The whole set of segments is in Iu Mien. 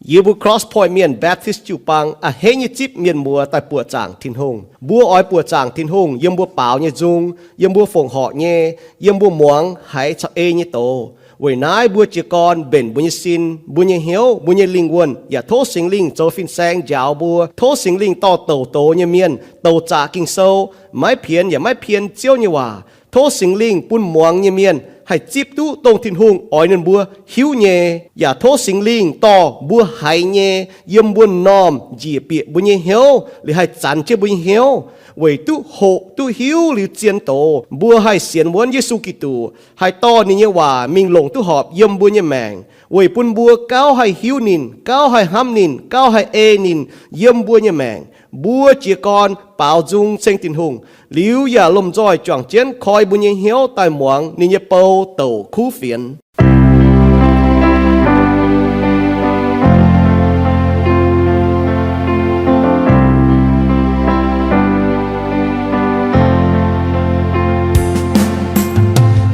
Yie mbuo Cross Point Mienh Baptist jiu-baang a'hneiv nyei zipv mienh muoz daaih buoqc zaangc Tin-Hungh. Mbuo oix buoqc zaangc Tin-Hungh yiem mbuo baaux nyei nzung, yiem mbuo fongc horc nyei, yiem mbuo muangx haiz caux ei nyei doz. Weic naaiv mbuo jiez gorn mbenc mbuo nyei sin, mbuo nyei hnyouv, mbuo nyei lingh wuonh, yaac tov Singx Lingh zoux fin-saeng njaaux mbuo. Tov Singx Lingh dorh douc doz nyei mienh, douc zaqc Ging-Sou, maiv pienx yaac maiv pien Ziouv nyei waac. Tov Singx Lingh bun muangx nyei mienh haih zipv duqv dongh Tin-Hungh oix ninh mbuo hiuv nyei, yaac tov Singx Lingh dorh mbuo haiz nyei yiem mbuo m'normh njiec bieqc mbuo nyei hnyouv, liuz haih zanx jienv mbuo nyei hnyouv, weic duqv hoqc duqv hiuv liuz zien doz, mbuo haih sienx wuonv Yesu Giduc, haih dorh ninh nyei waac mingh longc duqv horpc yiem mbuo nyei maengc, weic bun mbuo gauh haih hiuv ninh, gauh haih hnamv ninh, gauh haih ei ninh yiem mbuo nyei maengc. Mbuo jiez gorn baaux nzung ceng Tin-Hungh, liuz yaac lomh nzoih juangc jienv koi mbuo nyei hnyouv daaih muangx ninh nyei bou douc kuv fienx.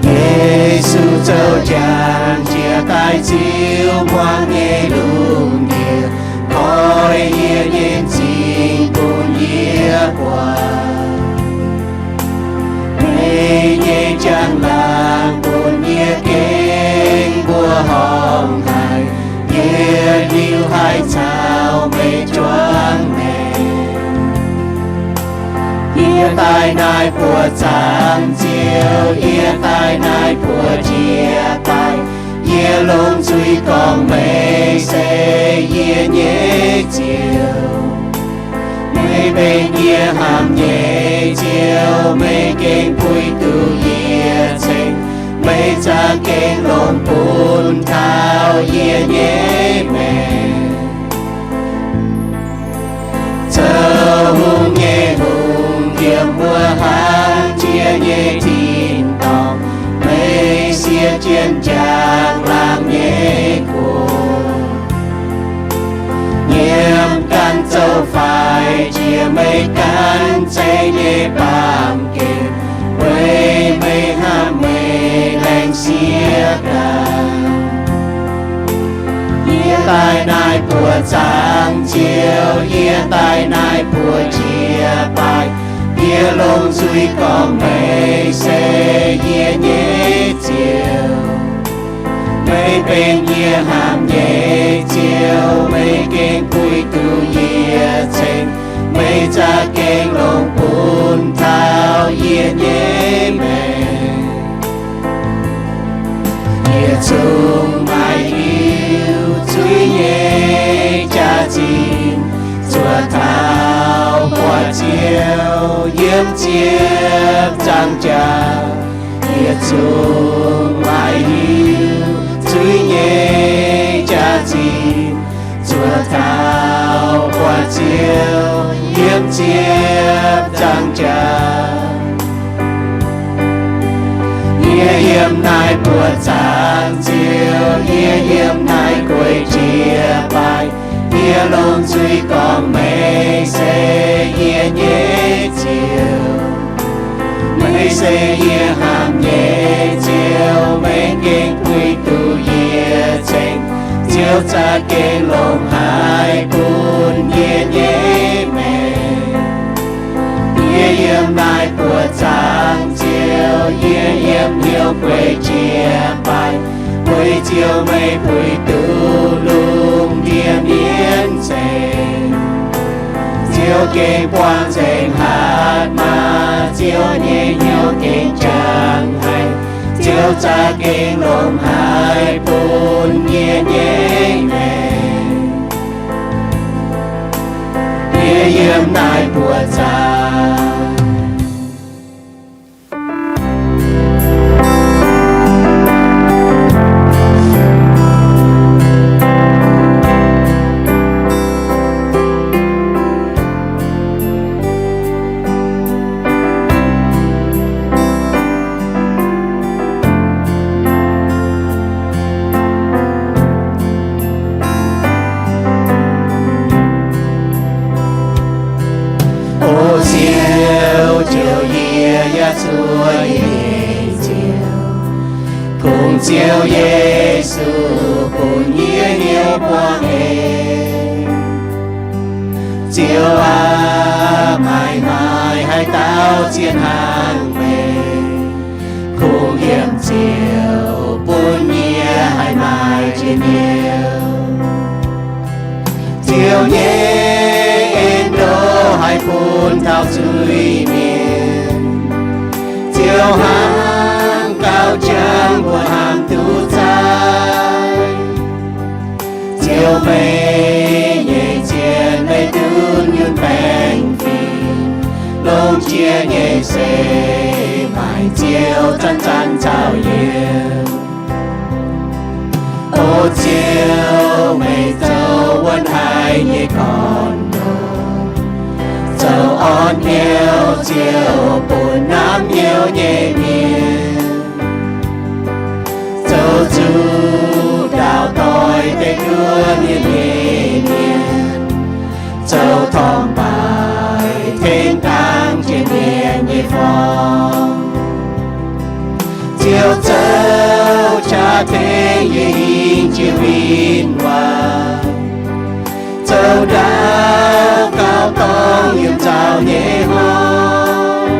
Yesu zoux jangx jiex daaih ziux muangx nyei lungh ndiev, koi yie nyei m'zing bun yie guangc. Meih nyei njang-laangc bun yie gengh mbuo horngh haic, yie liuz haih caux meih juangc maengc. Yie daaih naaiv buoqc zaangc Ziouv, yie daaih naaiv buoqc jiex daaih, yie longc nzuih gorngv meih se yie nyei Ziouv. Meih benx yie hnamv nyei Ziouv, meih gengh puix duqv yie ceng, meih za'gengh longc bun taux yie nyei maengc. Zoux hungh nyei Hungh, yiem mbuo hnangv jiex nyei tin-dorngh, meih siev jienv njang-laangc nyei kuv. Nyiemv ganh zoux faix jiex meih ganh zeiv nyei baamh gen, weic meih hnamv meih laengz siev ganh. Yie daaih naaiv buoqc zaangc Ziouv, yie daaih naaiv buoqc jiex daaih, yie longc nzuih gorngv meih se yie nyei Ziouv. Meih benx yie hnamv nyei Ziouv, meih gengh puix duqv yie ceng, meih za'gengh longc bun taux yie nyei maengc. Yie zungv maiv hiuv zuiz nyei jaax-zinh, zuov taux buatc Ziouv yiem ziepc nzaangc jaax. Yie zungv maiv hiuv zuiz nyei jaax-zinh, zuov taux buatc Ziouv yiem ziepc nzaangc jaax. Yie yiem naaiv buoqc zaangc Ziouv, yie yiem naaiv gueix jiex daaih, yie longc nzuih gorngv meih se yie nyei Ziouv. Meih se yie hnamv nyei Ziouv, meih gengh puix duqv yie ceng, Ziouv za'gengh longc haaix bun yie nyei maengc. Yie yiem naaiv buoqc zaangc Ziouv, yie yiem hnyouv gueix jiex daaih, weic Ziouv meih puix duqv lungh ndiev mienv nzengc. Ziouv gengh buangh nzengc hatc maaz, Ziouv nyei hnyouv gengh jangx haic, Ziouv za'gengh longc haaix bun yie nyei maengc. Yie yiem naaiv buoqc zaangc. O Ziouv, jouh yie yaac zuov yie nyei Ziouv. Kungx Ziouv Yesu bun yie hnyouv buangh eix. Ziouv aac, maaih maaih haaix dauh zien hnangv meih, kungx yiem Ziouv bun yie haih maaih njien-youh. Ziouv nyei en-ndoqv haih bun taux zuiz-mienh. Ziouv hnangv gauh jangx mbuo hnamv duqv zaaiv. Ziouv, meih nyei zien meih duqv nyunc baengh fingx, longx jiex nyei se maaih Ziouv zanc-zanc caux yie. O Ziouv, meih zoux wuonv haic nyei gorn-ndoqv, zoux orn hnyouv Ziouv bun namv hnyouv nyei mienh, zoux zuqc ndaauv doix deix duqv mienh nyei mienh, zoux torngv baaix tengx dangx jiex mienh nyei forng. Ziouv, zoux qaqv tengx yie hingh jiex win-wangc, zoux ndaauv gauh dorngc yiem nzauh nyei hmuangv,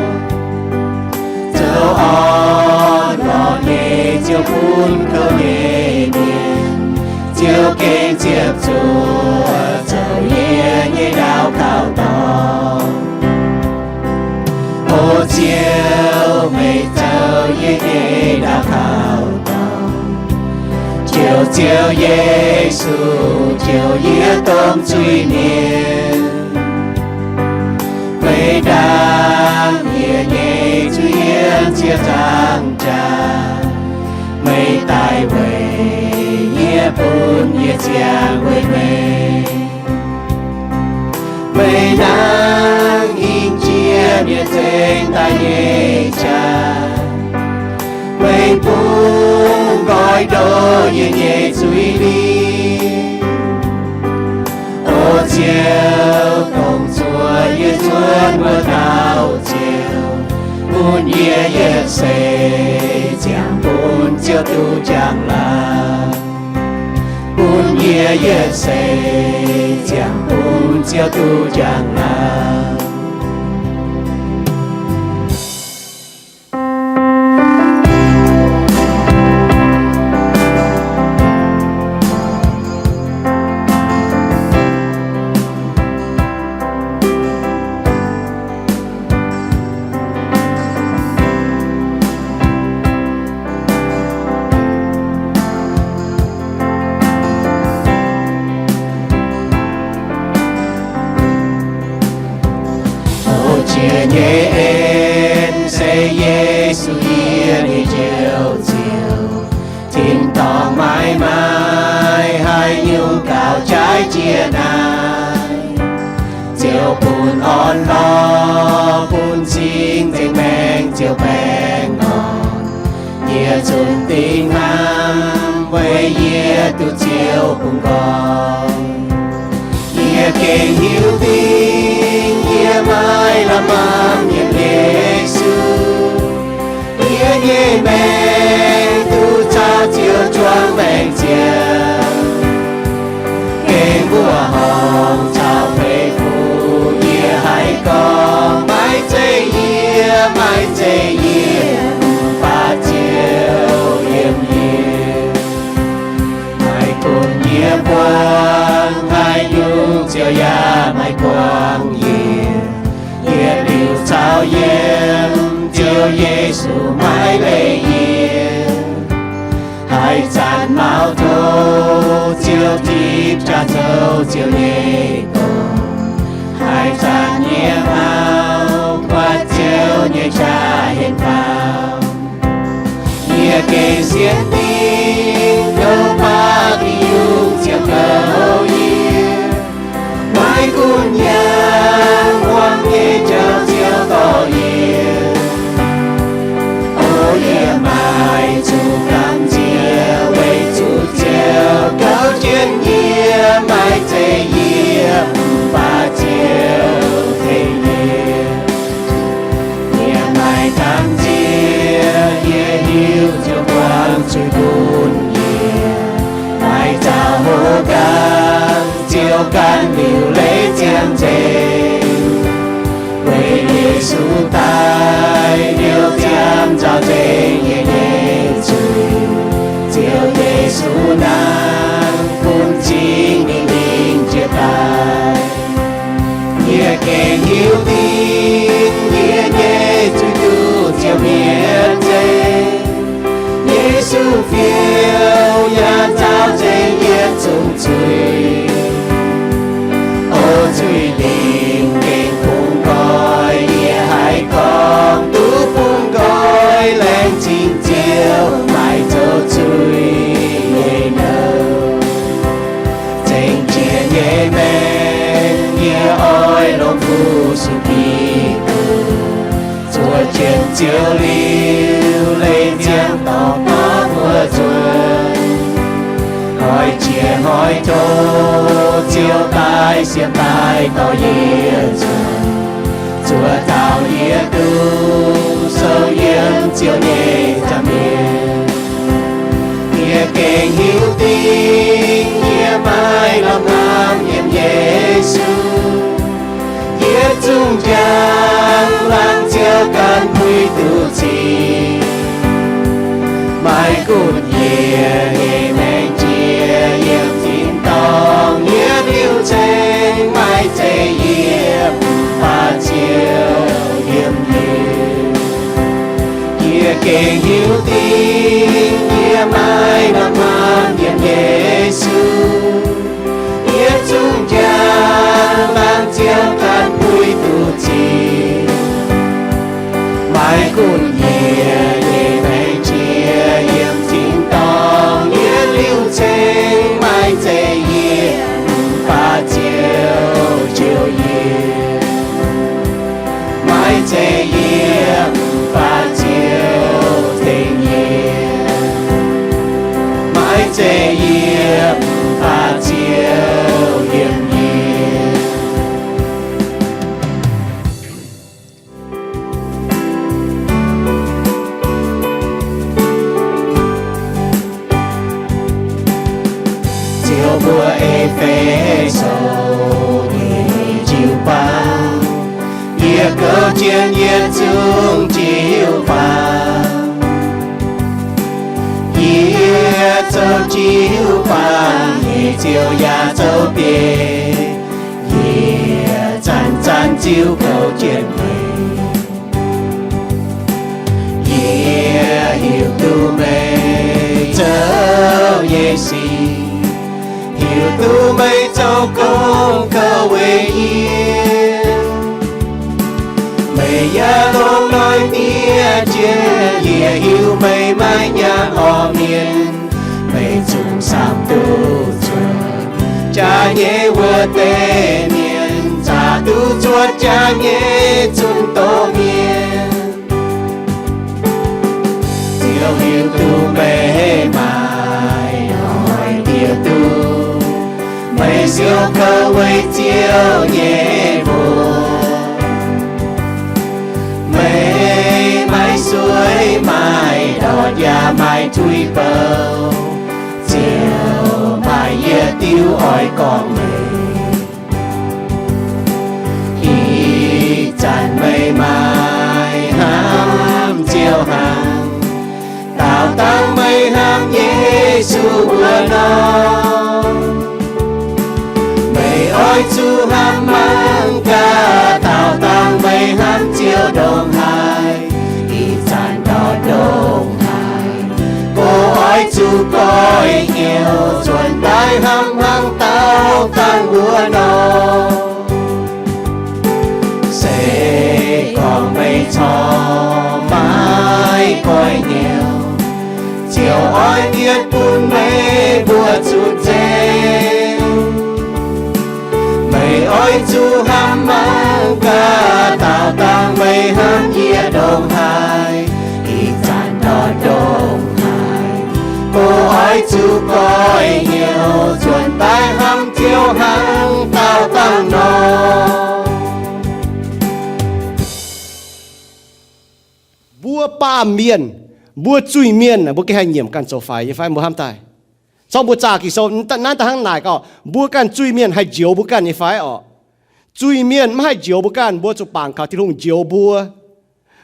zoux orn-lorqc nyei Ziouv bun kouv nyei mienh. Ziouv gengh ziepc zuoqv zoux yie nyei ndaauv kaux dorngc. O Ziouv, meih zoux yie nyei ndaauv kaux dorngc. Ziouv, Ziouv Yesu, Ziouv, yie domh zuiz-mienh, meih ndaangc yie nyei zuiz-yiem ziec nzangc jaax. Meih daaih weic yie, bun yie ziangh weic meih. Meih hnangv hingh jiex mienh zengx daaih nyei jaax. Meih bun nqoi ndoh yie nyei zuiz-lingh. O Ziouv, dongh zuoqc yie cuotv wuov dauh Ziouv, bun yie yietc seix ziangh bun Ziouv duqv njang-laangc. Bun yie yietc seix ziangh bun Ziouv duqv njang-laangc. Houv jiex nyei en se Yesu yie nyei Njoux Ziouv. Tin-dorngh maiv maaih haaix nyungc gaux jaaix jiex naaiv. Ziouv bun orn-lorqc, bun cing-nzengc maengc Ziouv baengh orn. Yie zunc dingc hnamv weic yie duqv Ziouv bungx nqorngv. Yie gengh hiuv dingc yie maiv lamh maam yiem Yesu. Yie nyei maengc duqv caux Ziouv juangc maengc ziangh. Gengh mbuoqc horngh caux feix fuqv yie haiz gorngv, maiv zeiz yie, maiv zeiz yie, mv baac Ziouv yiem yie. Maiv gunv yie buangh haaix nyungc, Ziouv yaac maiv buangh yie. Yietc liuz caux yiem, Ziouv Yesu maiv leih yie. Haaix zanc maux tov Ziouv tipv jaax zoux Ziouv nyei dongh. Haaix zanc yie maux buatc Ziouv nyei qaqv henv faaux. Yie gengh sienx dingc douc baac dingc yungh Ziouv goux yie. Maiv gunv yangh muangx nyei jauv Ziouv dorh yie. O yie maaih zuqc gamh nziex weic zuqc Ziouv gauh jienv yie, maiv zeiz yie, mv baac Ziouv tengx yie. Yie maaih gamh nziex, yie hiuv Ziouv buangh zuiz bun yie. Maaih zaux houv ndaangc Ziouv gan liuc leiz ziangh nzengc. zuiz. O zuiz-lingc gengh bungx nqoi, yie haiz gorngv duqv bungx nqoi, laengz zingh Ziouv maaih zoux zuiz nyei nouh. Zengc jiex nyei maengc yie oix longc fu-sux Giduc, zuov jienv Ziouv liuz, leiz ziangx dorh gorngv mbuo nzuonx. Hnoi jiex hnoi tov, Ziouv daaih siev daaih dorh yie nzuonx. Zuov dauh yie duqv sou yiem Ziouv nyei nza'hmien. Yie gengh hiuv dingc yie maaih lamh hnamv yiem Yesu. Yie zungv jangx laangz Ziouv ganh puix duqv cing. Maiv gunv yie nyei maengc jiex yiem tin-dorngh yietc liuz ceng, maiv zeiz yie mv baac Ziouv yiem yie. Yie gengh hiuv dingc yie maaih lamh hnamv yiem Yesu. Yie zungv jangx laangz Ziouv ganh puix duqv cing. Maiv gunv yie nyei maengc jiex yiem tin-dorngh yietc liuz ceng, maiv zeiz yie mv baac Ziouv njoux yie. Maiv zeiz yie mv baac Ziouv tengx yie. Maiv zeiz yie mv baac Ziouv yiem yie. Ziouv mbuox E^fe^so nyei jiu-baang, yie gouv jienv yie zungv jiu-baang. Yie zoux jiu-baang nyei Ziouv yaac zoux biei. Yie zanc-zanc ziouc kouv jienv meih. Yie hiuv duqv meih zoux nyei sic, hiuv duqv meih zoux gong kouv weic yie. Meih yaac longc noic diev jienv yie, hiuv meih maaih nyaanh orv mienh. Meih zungv samx duqv zuotc jaax nyei wuov deix mienh, zaqc duqv zuotc jaax nyei zunc doz mienh. Ziouv hiuv duqv meih maaih noic diev duqv, meih siou kouv weic Ziouv nyei mbuox. Meih maiv sueih maaih ndortv yaac maaih tuix bouh, Ziouv maaih yietc diuh oix gorngv meih. Ih zanc meih maaih hnamv Ziouv hnangv, daauh dangh meih hnamv Yesu wuov nor. Meih oix zuqc hnamv mangc gaax, daauh dangh meih hnamv Ziouv ndongc haaix, ih zanc ndortv ndongc haaix, mbuo oix zuqc goiv hnyouv nzuonx daaih hnamv hnangv daauh dangh wuov nor. Se gorngv meih corc maiv goiv hnyouv, Ziouv oix mietc bun meih mbuo zuqc nzengc. Meih oix zuqc hnamv mangc gaax, daauh dangh meih hnamv yie ndongc haaix, ih zanc ndortv ndongc haaix, mbuo oix zuqc goiv hnyouv nzuonx daaih hnamv Ziouv hnangv daauh dangh nor. Mbuo baamh mienh, mbuo zuiz-mienh, mbuo gengh haih nyiemc ganh zoux faix nyei fai? Mbuo hnamv daaih, zorqv mbuo zaah Ging-Sou naaiv daaih hnangv naaic gorngv, mbuo ganh zuiz-mienh haih njoux mbuo ganh nyei fai orqc? Zuiz-mienh maiv haih njoux mbuo ganh, mbuo zuqc bangc kaux Tin-Hungh njoux mbuo.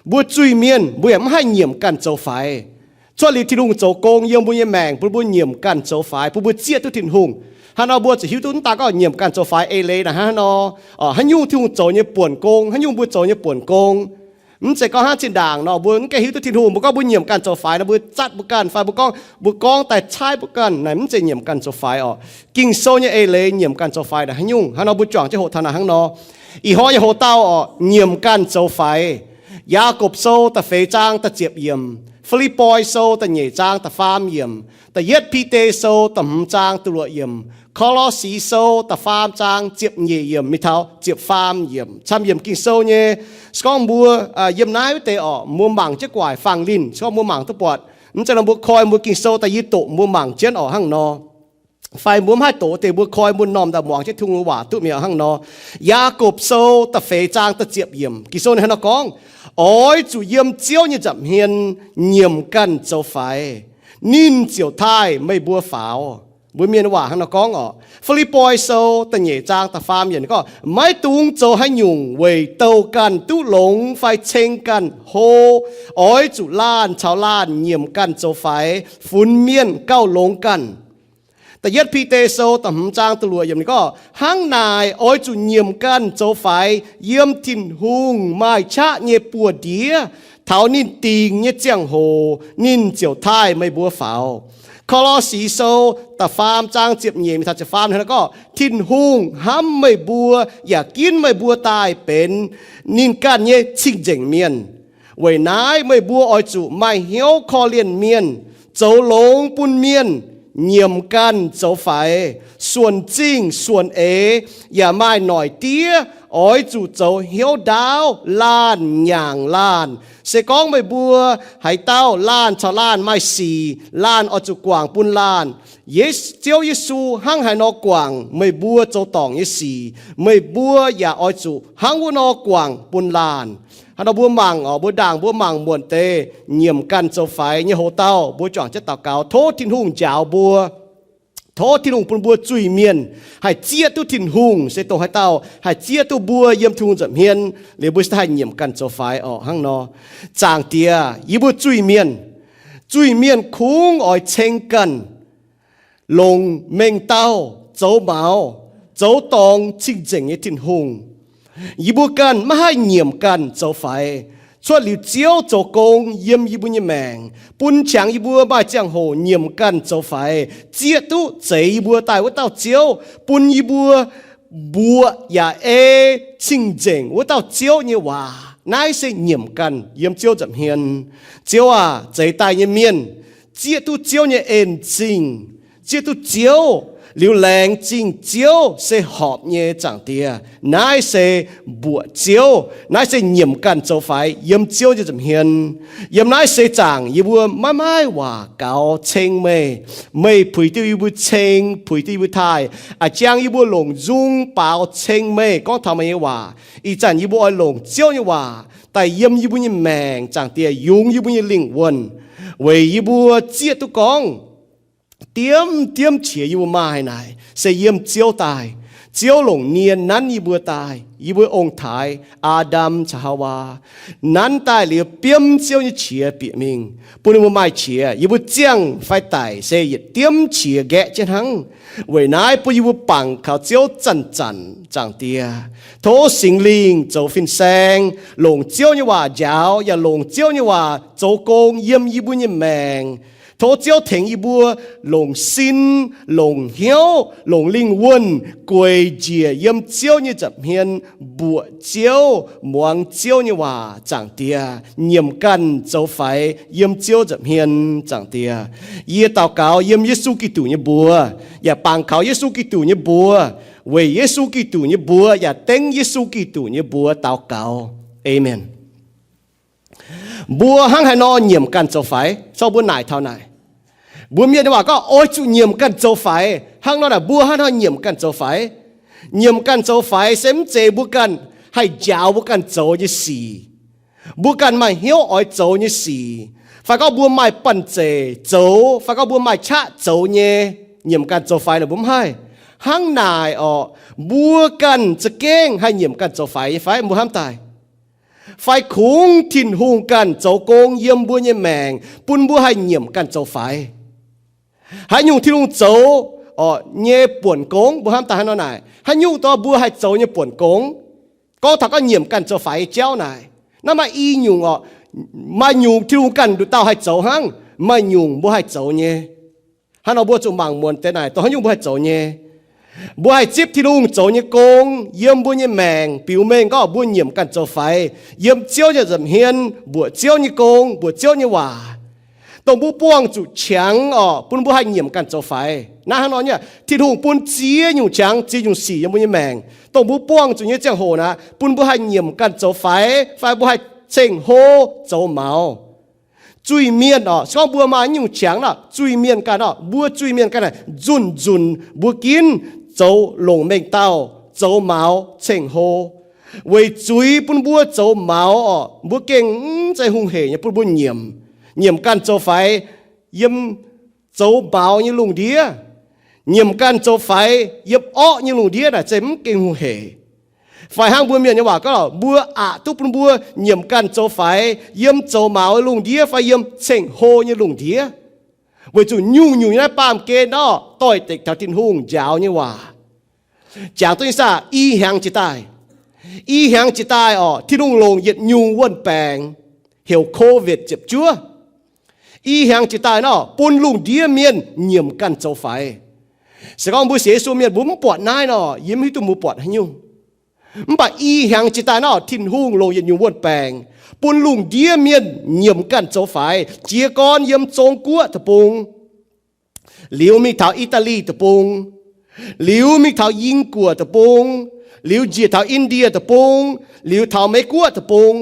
Mbuo zuiz-mienh mbuo yaac maiv haih nyiemc ganh zoux faix. Cuotv liuz Tin-Hungh zoux gong yiem mbuo nyei maengc bun mbuo nyiemc ganh zoux faix, bun mbuo zieqv duqv Tin-Hungh. Hnangv nor mbuo ziouc hiuv duqv mv daan gorngv nyiemc ganh zoux faix eix leiz naaic hnangv nor, haaix nyungc Tin-Hungh zoux nyei buonc gong, haaix nyungc mbuo zoux nyei buonc gong. Mv zeiz gorngv hnangv zinh ndaangc nor mbuo mv gaengh hiuv duqv Tin-Hungh, mbuo gorngv mbuo nyiemc ganh zoux faix nor mbuo zatv mbuo ganh fai mbuo gorngv mbuo gorngv daaih caaiv mbuo ganh naaic, mv zeiz nyiemc ganh zoux faix orqc. Ging-Sou nyei eix leiz nyiemc ganh zoux faix naaic haaix nyungc? Hnangv nor mbuo juangc jienv hoqc taux naaic hnangv nor. Ih hnoi nyei hoc-dauh orqc, nyiemc ganh zoux faix. Yaagorpc Sou da'feix zaang da'ziepc yiemc, Fi^lipv^poi Sou da'nyeic zaang da'faam yiemc, Da'yietv Bide Sou da'hmz zaang da'luoqc yiemc, Ko^lo^si Sou da'faam zaang ziepc nyeic yiemc mingh taux ziepc faam yiemc, camv yiemc Ging-Sou nyei. Se gorngv mbuo yiem naaiv wuov deix orqc, mbuo mangc jienv gu'nguaaic fangx linh, se gorngv mbuo mangc duqv buatc, mv zeiz nor mbuo koi mbuo Ging-Sou da'yie doqc mbuo mangc jienv orqc hnangv nor. Fai mbuo mv haih doqc deix mbuo koi mbuo m'normh daaih muangx jienv Tin-Hungh waac duqv mi'aqv hnangv nor. Yaagorpc Sou da'feix zaang da'ziepc yiemc Ging-Sou ninh hnangv nor gorngv, Oix zuqc yiem Ziouv nyei nza'hmien nyiemc ganh zoux faix, ninh ziouc taaih meih mbuo faaux. Mbuo Mienh waac hnangv nor gorngv orqc. Fi^lipv^poi Sou da'nyeic zaang da'faam yiemc gorngv, Maiv dungx zoux haaix nyungc weic douh ganh duqv longx fai ceng ganh hlo. Oix zuqc laanh caux laanh nyiemc ganh zoux faix, funx mienh gauh longx ganh. Da'yietv Bide Sou da'hmz zaang da'luoqc yiemc ninh gorngv, Hnangv naaic oix zuqc nyiemc ganh zoux faix yiem Tin-Hungh maaih qaqv nyei buoz-ndiev. Taux ninh dingc nyei ziangh hoc ninh ziouc taaih meih mbuo faaux. Ko^lo^si Sou da'faam zaang ziepc nyeic mingh taux ziepc faam hnangv nor gorngv, Tin-Hungh hnamv meih mbuo yaac ginv meih mbuo daaih benx ninh ganh nyei cing-nzengc mienh. Weic naaiv meih mbuo oix zuqc maaih hnyouv korv-lienh mienh, zoux longx bun mienh, nyiemc ganh zoux faix, suonc zingh suonc eix, yaac maaih noic diev. Oix zuqc zoux hnyouv ndaauv, laanh nyaangc laanh. Se gorngv meih mbuo haaix dauh laanh caux laanh maaih sic, laanh oix zuqc guangc bun laanh. Ye, Ziouv Yesu hnangv haaix nor guangc meih mbuo zoux dorngc nyei sic, meih mbuo yaac oix zuqc hnangv wuov nor guangc bun laanh. Hnangv nor mbuo mangc orqc, mbuo ndaangc mbuo mangc muonc deix nyiemc ganh zoux faix nyei hoc-dauh, mbuo juangc jienv daux gaux tov Tin-Hungh njaaux mbuo. Tov Tin-Hungh bun mbuo zuiz-mienh haih zieqv duqv Tin-Hungh, se dongh haaix dauh haih zieqv duqv mbuo yiem Tin-Hungh nza'hmien, liuz mbuo se haih nyiemc ganh zoux faix orqc hnangv nor. Zaangc Diex, yie mbuo zuiz-mienh, zuiz-mienh kungx oix ceng ganh longc mengh dauh zoux maux, zoux dorngc cing-nzengc nyei Tin-Hungh. Yie mbuo ganh maiv haih nyiemc ganh zoux faix. Cuotv liuz Ziouv zoux gong yiem yie mbuo nyei maengc, bun qangx yie mbuo maaih ziangh hoc nyiemc ganh zoux faix, zieqv duqv zeix yie mbuo daaih wuov dauh Ziouv, bun yie mbuo mbuoqc yaac ei cing-nzengc wuov dauh Ziouv nyei waac. Naaiv se nyiemc ganh yiem Ziouv nza'hmien. Ziouv aah, zeix daaih nyei mienh zieqv duqv Ziouv nyei en-zingh, zieqv duqv Ziouv, liuz laengz zingh Ziouv se horpc nyei. Zaangc Diex, naaiv se mbuoqc Ziouv, naaiv se nyiemc ganh zoux faix yiem Ziouv nyei nza'hmien. Yiem naaiv seix zaangc yie mbuo maiv maaih waac gaux ceng meih. Meih puix diuh yie mbuo ceng, puix diuh yie mbuo taaih, a'jang yie mbuo longc nzung baaux ceng meih gorngv taux meih nyei waac. Ih zanc yie mbuo oix longc Ziouv nyei waac daaih yiem yie mbuo nyei maengc, Zaangc Diex, yungz yie mbuo nyei lingh wuonh, weic yie mbuo zieqv duqv gorngv diemv diemv qiex yie mbuo maaih naaic se yiem Ziouv daaih. Ziouv longc nie nanv yie mbuo daaih, yie mbuo ong-taaix Aa^ndam caux Haawaa, nanv daaih liuz biomv Ziouv nyei qiex bieqc mingh, bun ninh mbuo maaih qiex. Yie mbuo ziangh fai daic se yietc diemv qiex nqaeqv jienv hnangv. Weic naaiv bun yie mbuo bangc kaux Ziouv zanc-zanc, Zaangc Diex. Tov Singx Lingh zoux fin-saeng, longc Ziouv nyei waac njaaux, yaac longc Ziouv nyei waac zoux gong yiem yie mbuo nyei maengc. Tov Ziouv tengx yie mbuo longc sin, longc hnyouv, longc lingh wuonh gueic njiec yiem Ziouv nyei nza'hmien, mbuoqc Ziouv, muangx Ziouv nyei waac, Zaangc Diex, nyiemc ganh zoux faix yiem Ziouv nza'hmien, Zaangc Diex. Yie daux gaux yiem Yesu Giduc nyei mbuox, yaac bangc kaux Yesu Giduc nyei mbuox, weic Yesu Giduc nyei mbuox yaac dengv Yesu Giduc nyei mbuox daux gaux. Aamen. Mbuo hnangv haaix nor nyiemc ganh zoux faix? Zorqv mbuo naaic taux naaic. Mbuo mienh waac gorngv oix zuqc nyiemc ganh zoux faix. Hnangv nor naaic mbuo hnangv haaix nor nyiemc ganh zoux faix? Nyiemc ganh zoux faix se mv zeiz mbuo ganh haih njaaux mbuo ganh zoux nyei sic, mbuo ganh maaih hnyouv oix zoux nyei sic, fai gorngv mbuo maaih banh zeic zoux, fai gorngv mbuo maaih qaqv zoux nyei. Nyiemc ganh zoux faix naaic mbuo mv haih. Hnangv naaic orqc, mbuo ganh za'gengh haih nyiemc ganh zoux faix nyei fai? Mbuo hnamv daaih, fai kungx Tin-Hungh ganh zoux gong yiem mbuo nyei maengc bun mbuo haih nyiemc ganh zoux faix? Haaix nyungc Tin-Hungh zoux nyei buonc gong? Mbuo hnamv daaih haaix nor naaic, haaix nyungc dorh mbuo haih zoux nyei buonc gong? Gorngv taux gorngv nyiemc ganh zoux faix nyei jauv naaic, Naaiv maaih i nyungc orqc. Maaih nyungc Tin-Hungh ganh nduqc dauh haih zoux hnangv. Maaih nyungc mbuo haih zoux nyei. Hnangv nor mbuo zuqc mangc muonz deix naaic dongh haaix nyungc mbuo haih zoux nyei. Mbuo haih zipv Tin-Hungh zoux nyei gong yiem mbuo nyei maengc, biux mengh gorngv mbuo nyiemc ganh zoux faix, yiem Ziouv nyei nza'hmien mbuoqc Ziouv nyei gong, mbuoqc Ziouv nyei waac, dongh mbuo buangh zuqc qangx orqc, bun mbuo haih nyiemc ganh zoux faix. Naaiv hnangv nor nyei, Tin-Hungh bun ziex nyungc qangx, ziex nyungc sic yiem mbuo nyei maengc, dongh mbuo buangh zuqc nyei ziangh hoc naaic, bun mbuo haih nyiemc ganh zoux faix fai mbuo haih ceng-hlo zoux maux. Zuiz-mienh orqc, se gorngv mbuo maaih nyungc qangx nor, zuiz-mienh ganh orqc, mbuo zuiz-mienh ganh naaic nzunc-nzunc mbuo ginv zoux longc mengh dauh, zoux maux ceng-hlo. Weic zuiz bun mbuo zoux maux orqc, mbuo gengh mv zeiz hungh heic nyei bun mbuo nyiemc, nyiemc ganh zoux faix yiem zoux maux nyei lungh ndiev. Nyiemc ganh zoux faix yiem orqv nyei lungh ndiev naaic zeiz mv gengh hungh heic. Fai hnangv mbuo mienh nyei waac gorngv, mbuo aqc duqv bun mbuo nyiemc ganh zoux faix yiem zoux maux nyei lungh ndiev fai yiem ceng-hlo nyei lungh ndiev. Weic zuqc nyungc-nyungc nyei naaiv baamh gen orqc, doix-dekc taux Tin-Hungh njaaux nyei waac. Jangx duqv nyei saah? I hnyangx jiex daaih, i hnyangx jiex daaih orqc, Tin-Hungh longc yietc nyungc wuon-baengc heuc Covid ziepc juov. I hnyangx jiex daaih nor, bun lungh ndiev mienh nyiemc ganh zoux faix. Se gorngv mbuo sienx Yesu mienh mbuo mv buatc naaiv nor, yie mv hiuv duqv mbuo buatc haaix nyungc. Mv baac i hnyangx jiex daaih nor, Tin-Hungh longc yietc nyungc wuon-baengc bun lungh ndiev mienh nyiemc ganh zoux faix, jiez gorn yiem Zong-Guoqv deic-bung, liuz mingh taux I^daa^li Deic-Bung, liuz mingh taux Ying-Guoqv Deic-Bung, liuz njiec taux Indie Deic-Bung, liuz taux Meiv-Guoqv Deic-Bung.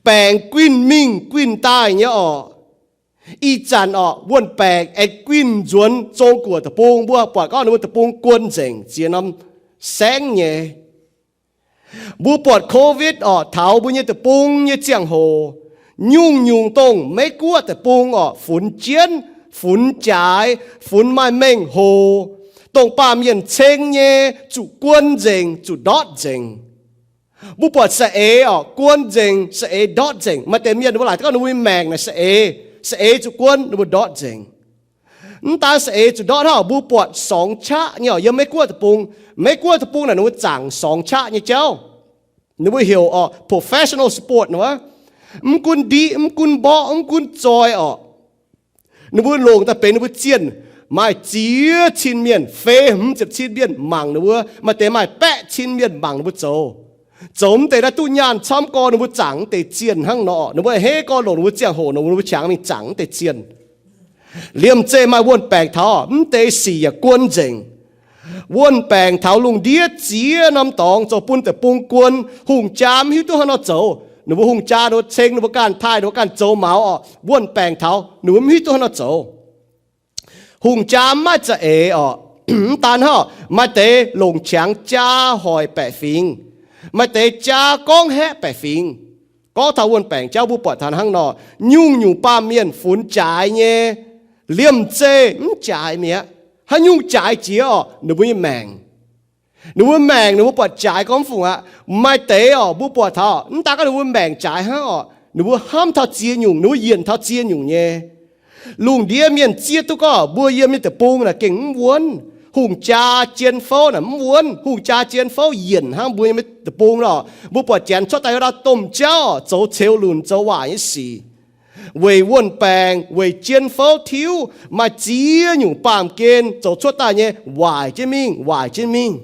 Baengc guinh mingh guinh daaih nyei orqc. Ih zanc orqc, wuon-baengc aengx guinh nzuonx Zong-Guoqv Deic-Bung. Mbuo buatc gorngv ninh mbuo deic-bung guon nzengc, ziex norm saengv nyei. Mbuo buatc Covid orqc, taux mbuo nyei deic-bung nyei ziangh hoc, nyungc-nyungc dongh Meiv-Guoqv Deic-Bung orqc, funx jienv, funx jaaix, funx maaih mengh hoc, dongh baamh mienh ceng nyei zuqc guon nzengc, zuqc ndortv nzengc. Mbuo buatc saeng-eix orqc, guon nzengc, saeng-eix ndortv nzengc. Maaih deix mienh ninh mbuo laaic gorngv ninh mbuo nyei maengc naaic saeng-eix, saeng-eix zuqc guon, ninh mbuo ndortv nzengc. Mv daan saeng-eix zuqc ndortv hnangv, mbuo buatc sorngx qaqv nyei orqc, yiem Meiv-Guoqv Deic-Bung. Meiv-Guoqv Deic-Bung naaic ninh mbuo zaangc sorngx qaqv nyei jauv. Ninh mbuo heuc orqc professional sport wuov. Mv gunv ndiqv, mv gunv mborqv, mv gunv zoi orqc, ninh mbuo longc daaih benx ninh mbuo zienh. Maaih ziex cin mienh, feix hmz ziepc cin mienh mangc ninh mbuo. Maaih deix maaih baeqv cin mienh mangc ninh mbuo zoux. Zoux mv deix naaiv duqv nyaanh camv gorx, ninh mbuo zaangc mv deix zienh hnangv nor. Ninh mbuo a'hneiv gorx longc ninh mbuo ziangh hoc, ninh mbuo qangx mingh zaangc mv deix zienh. Liemh zeih maaih wuon-baengc taux, mv deix sic yaac guon nzengc. Wuon-baengc taux lungh ndiev ziex norm dorngx zoux bun deic-bung guon. Hungh jaa mv hiuv duqv hnangv nor zoux. Ninh mbuo hungh jaa ninh mbuo ceng ninh mbuo ganh, taaih ninh mbuo ganh zoux maux orqc. Wuon-baengc taux ninh mbuo mv hiuv duqv hnangv nor zoux. Hungh jaa mv maaih za'eix orqc. Mv daan hnangv, maaih deix longc qangx jaa hoic baeqc fingx, maaih deix jaa gorngv haeqv baeqc fingx. Gorngv taux wuon-baengc jauv mbuo buatc taux hnangv nor, nyungc-nyungc baamh mienh funx jaaix nyei, liemh zeih mv jaaix mi'aqv. Haaix nyungc jaaix jiex orqc? Ninh mbuo nyei maengc. Ninh mbuo maengc ninh mbuo buatc jaaix gorngv mv fungc aqv. Maaih deix orqc, mbuo buatc taux mv daan gorngv ninh mbuo maengc jaaix hnangv orqc, ninh mbuo hnamv taux ziex nyungc, ninh mbuo yienc taux ziex nyungc nyei. Lungh ndiev mienh zieqv duqv gorngv mbuo yiem nyei deic-bung naaic gengh mv wuonv. Hungh jaa jien fouv naaic mv wuonv. Hungh jaa jien fouv yienc hnangv mbuo nyei deic-bung nor. Mbuo buatc Janx cuotv daaih yiem naaiv domh jauv zoux ceux lunc, zoux waaic nyei sic. Weic wuon-baengc, weic jien fouv tiuv, maaih ziex nyungc baamh gen zoux cuotv daaih nyei waaic jienv mingh, waaic jienv mingh.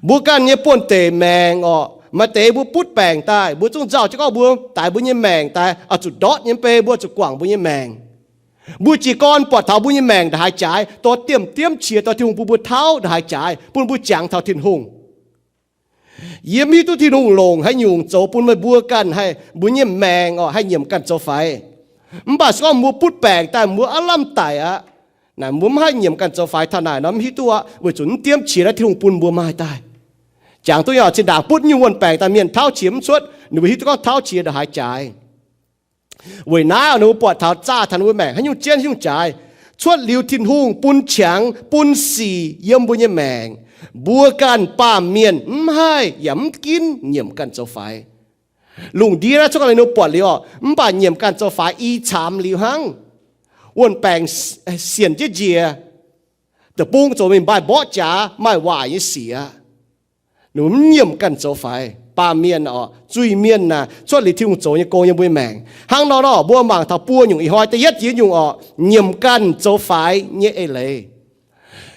Mbuo ganh nyei buonv-deic maengc orqc, maaih deix mbuo butv baengc daaih, mbuo zungv nzauh jienv gorngv mbuo daix mbuo nyei maengc daaih oix zuqc ndortv nyei, mv bei mbuo zuqc guangc mbuo nyei maengc. Mbuo jiez gorn buatc taux mbuo nyei maengc ndongc haaix jaaix, dorh diemv-diemv qiex, dorh Tin-Hungh bun mbuo tauv ndongc haaix jaaix, bun mbuo jangx taux Tin-Hungh. Yie mv hiuv duqv Tin-Hungh longc haaix nyungc zoux bun meih mbuo ganh haih mbuo nyei maengc orqc haih nyiemc ganh zoux faix. Mv baac se gorngv mbuo butv baengc daaih mbuo aav lamh daic aqv. Naaic mbuo mv haih nyiemc ganh zoux faix taux naaic nor mv hiuv duqv aqv, weic zuqc mv diemv qiex naaiv Tin-Hungh bun mbuo maaih daaih. Jangx duqv nyei oc, zinh ndaangc butv nyungc wuon-baengc daaih mienh tauv qiex mv cuotv, ninh mbuo hiuv duqv gorngv tauv qiex ndongc haaix jaaix. Weic naaiv ninh mbuo buatc taux zaah taux ninh mbuo maengc haaix nyungc jienv haaix nyungc jaaix. Cuotv liuz Tin-Hungh bun qangx bun sic yiem mbuo nyei maengc, mbuo ganh baamh mienh mv haih yaac mv ginv nyiemc ganh zoux faix. Lungh ndiev naaiv cuotv ganh liuz ninh mbuo buatc liuz orqc, mv baac nyiemc ganh zoux faix i caamx liuz hnangv. Wuon-baengc sienc jienv njiec, deic-bung zoux mingh maaih mborqv jaax, maaih waaic nyei sic aqv. Ninh mbuo mv nyiemc ganh zoux faix. Baamh mienh oc, zuiz-mienh naaic cuotv liuz Tin-Hungh zoux nyei gong yiem mbuo nyei maengc. Hnangv nor nor, mbuo mangc taux buo nyungc ih hnoi. Da'yietv jiex nyungc oc, nyiemc ganh zoux faix nyei eix leiz.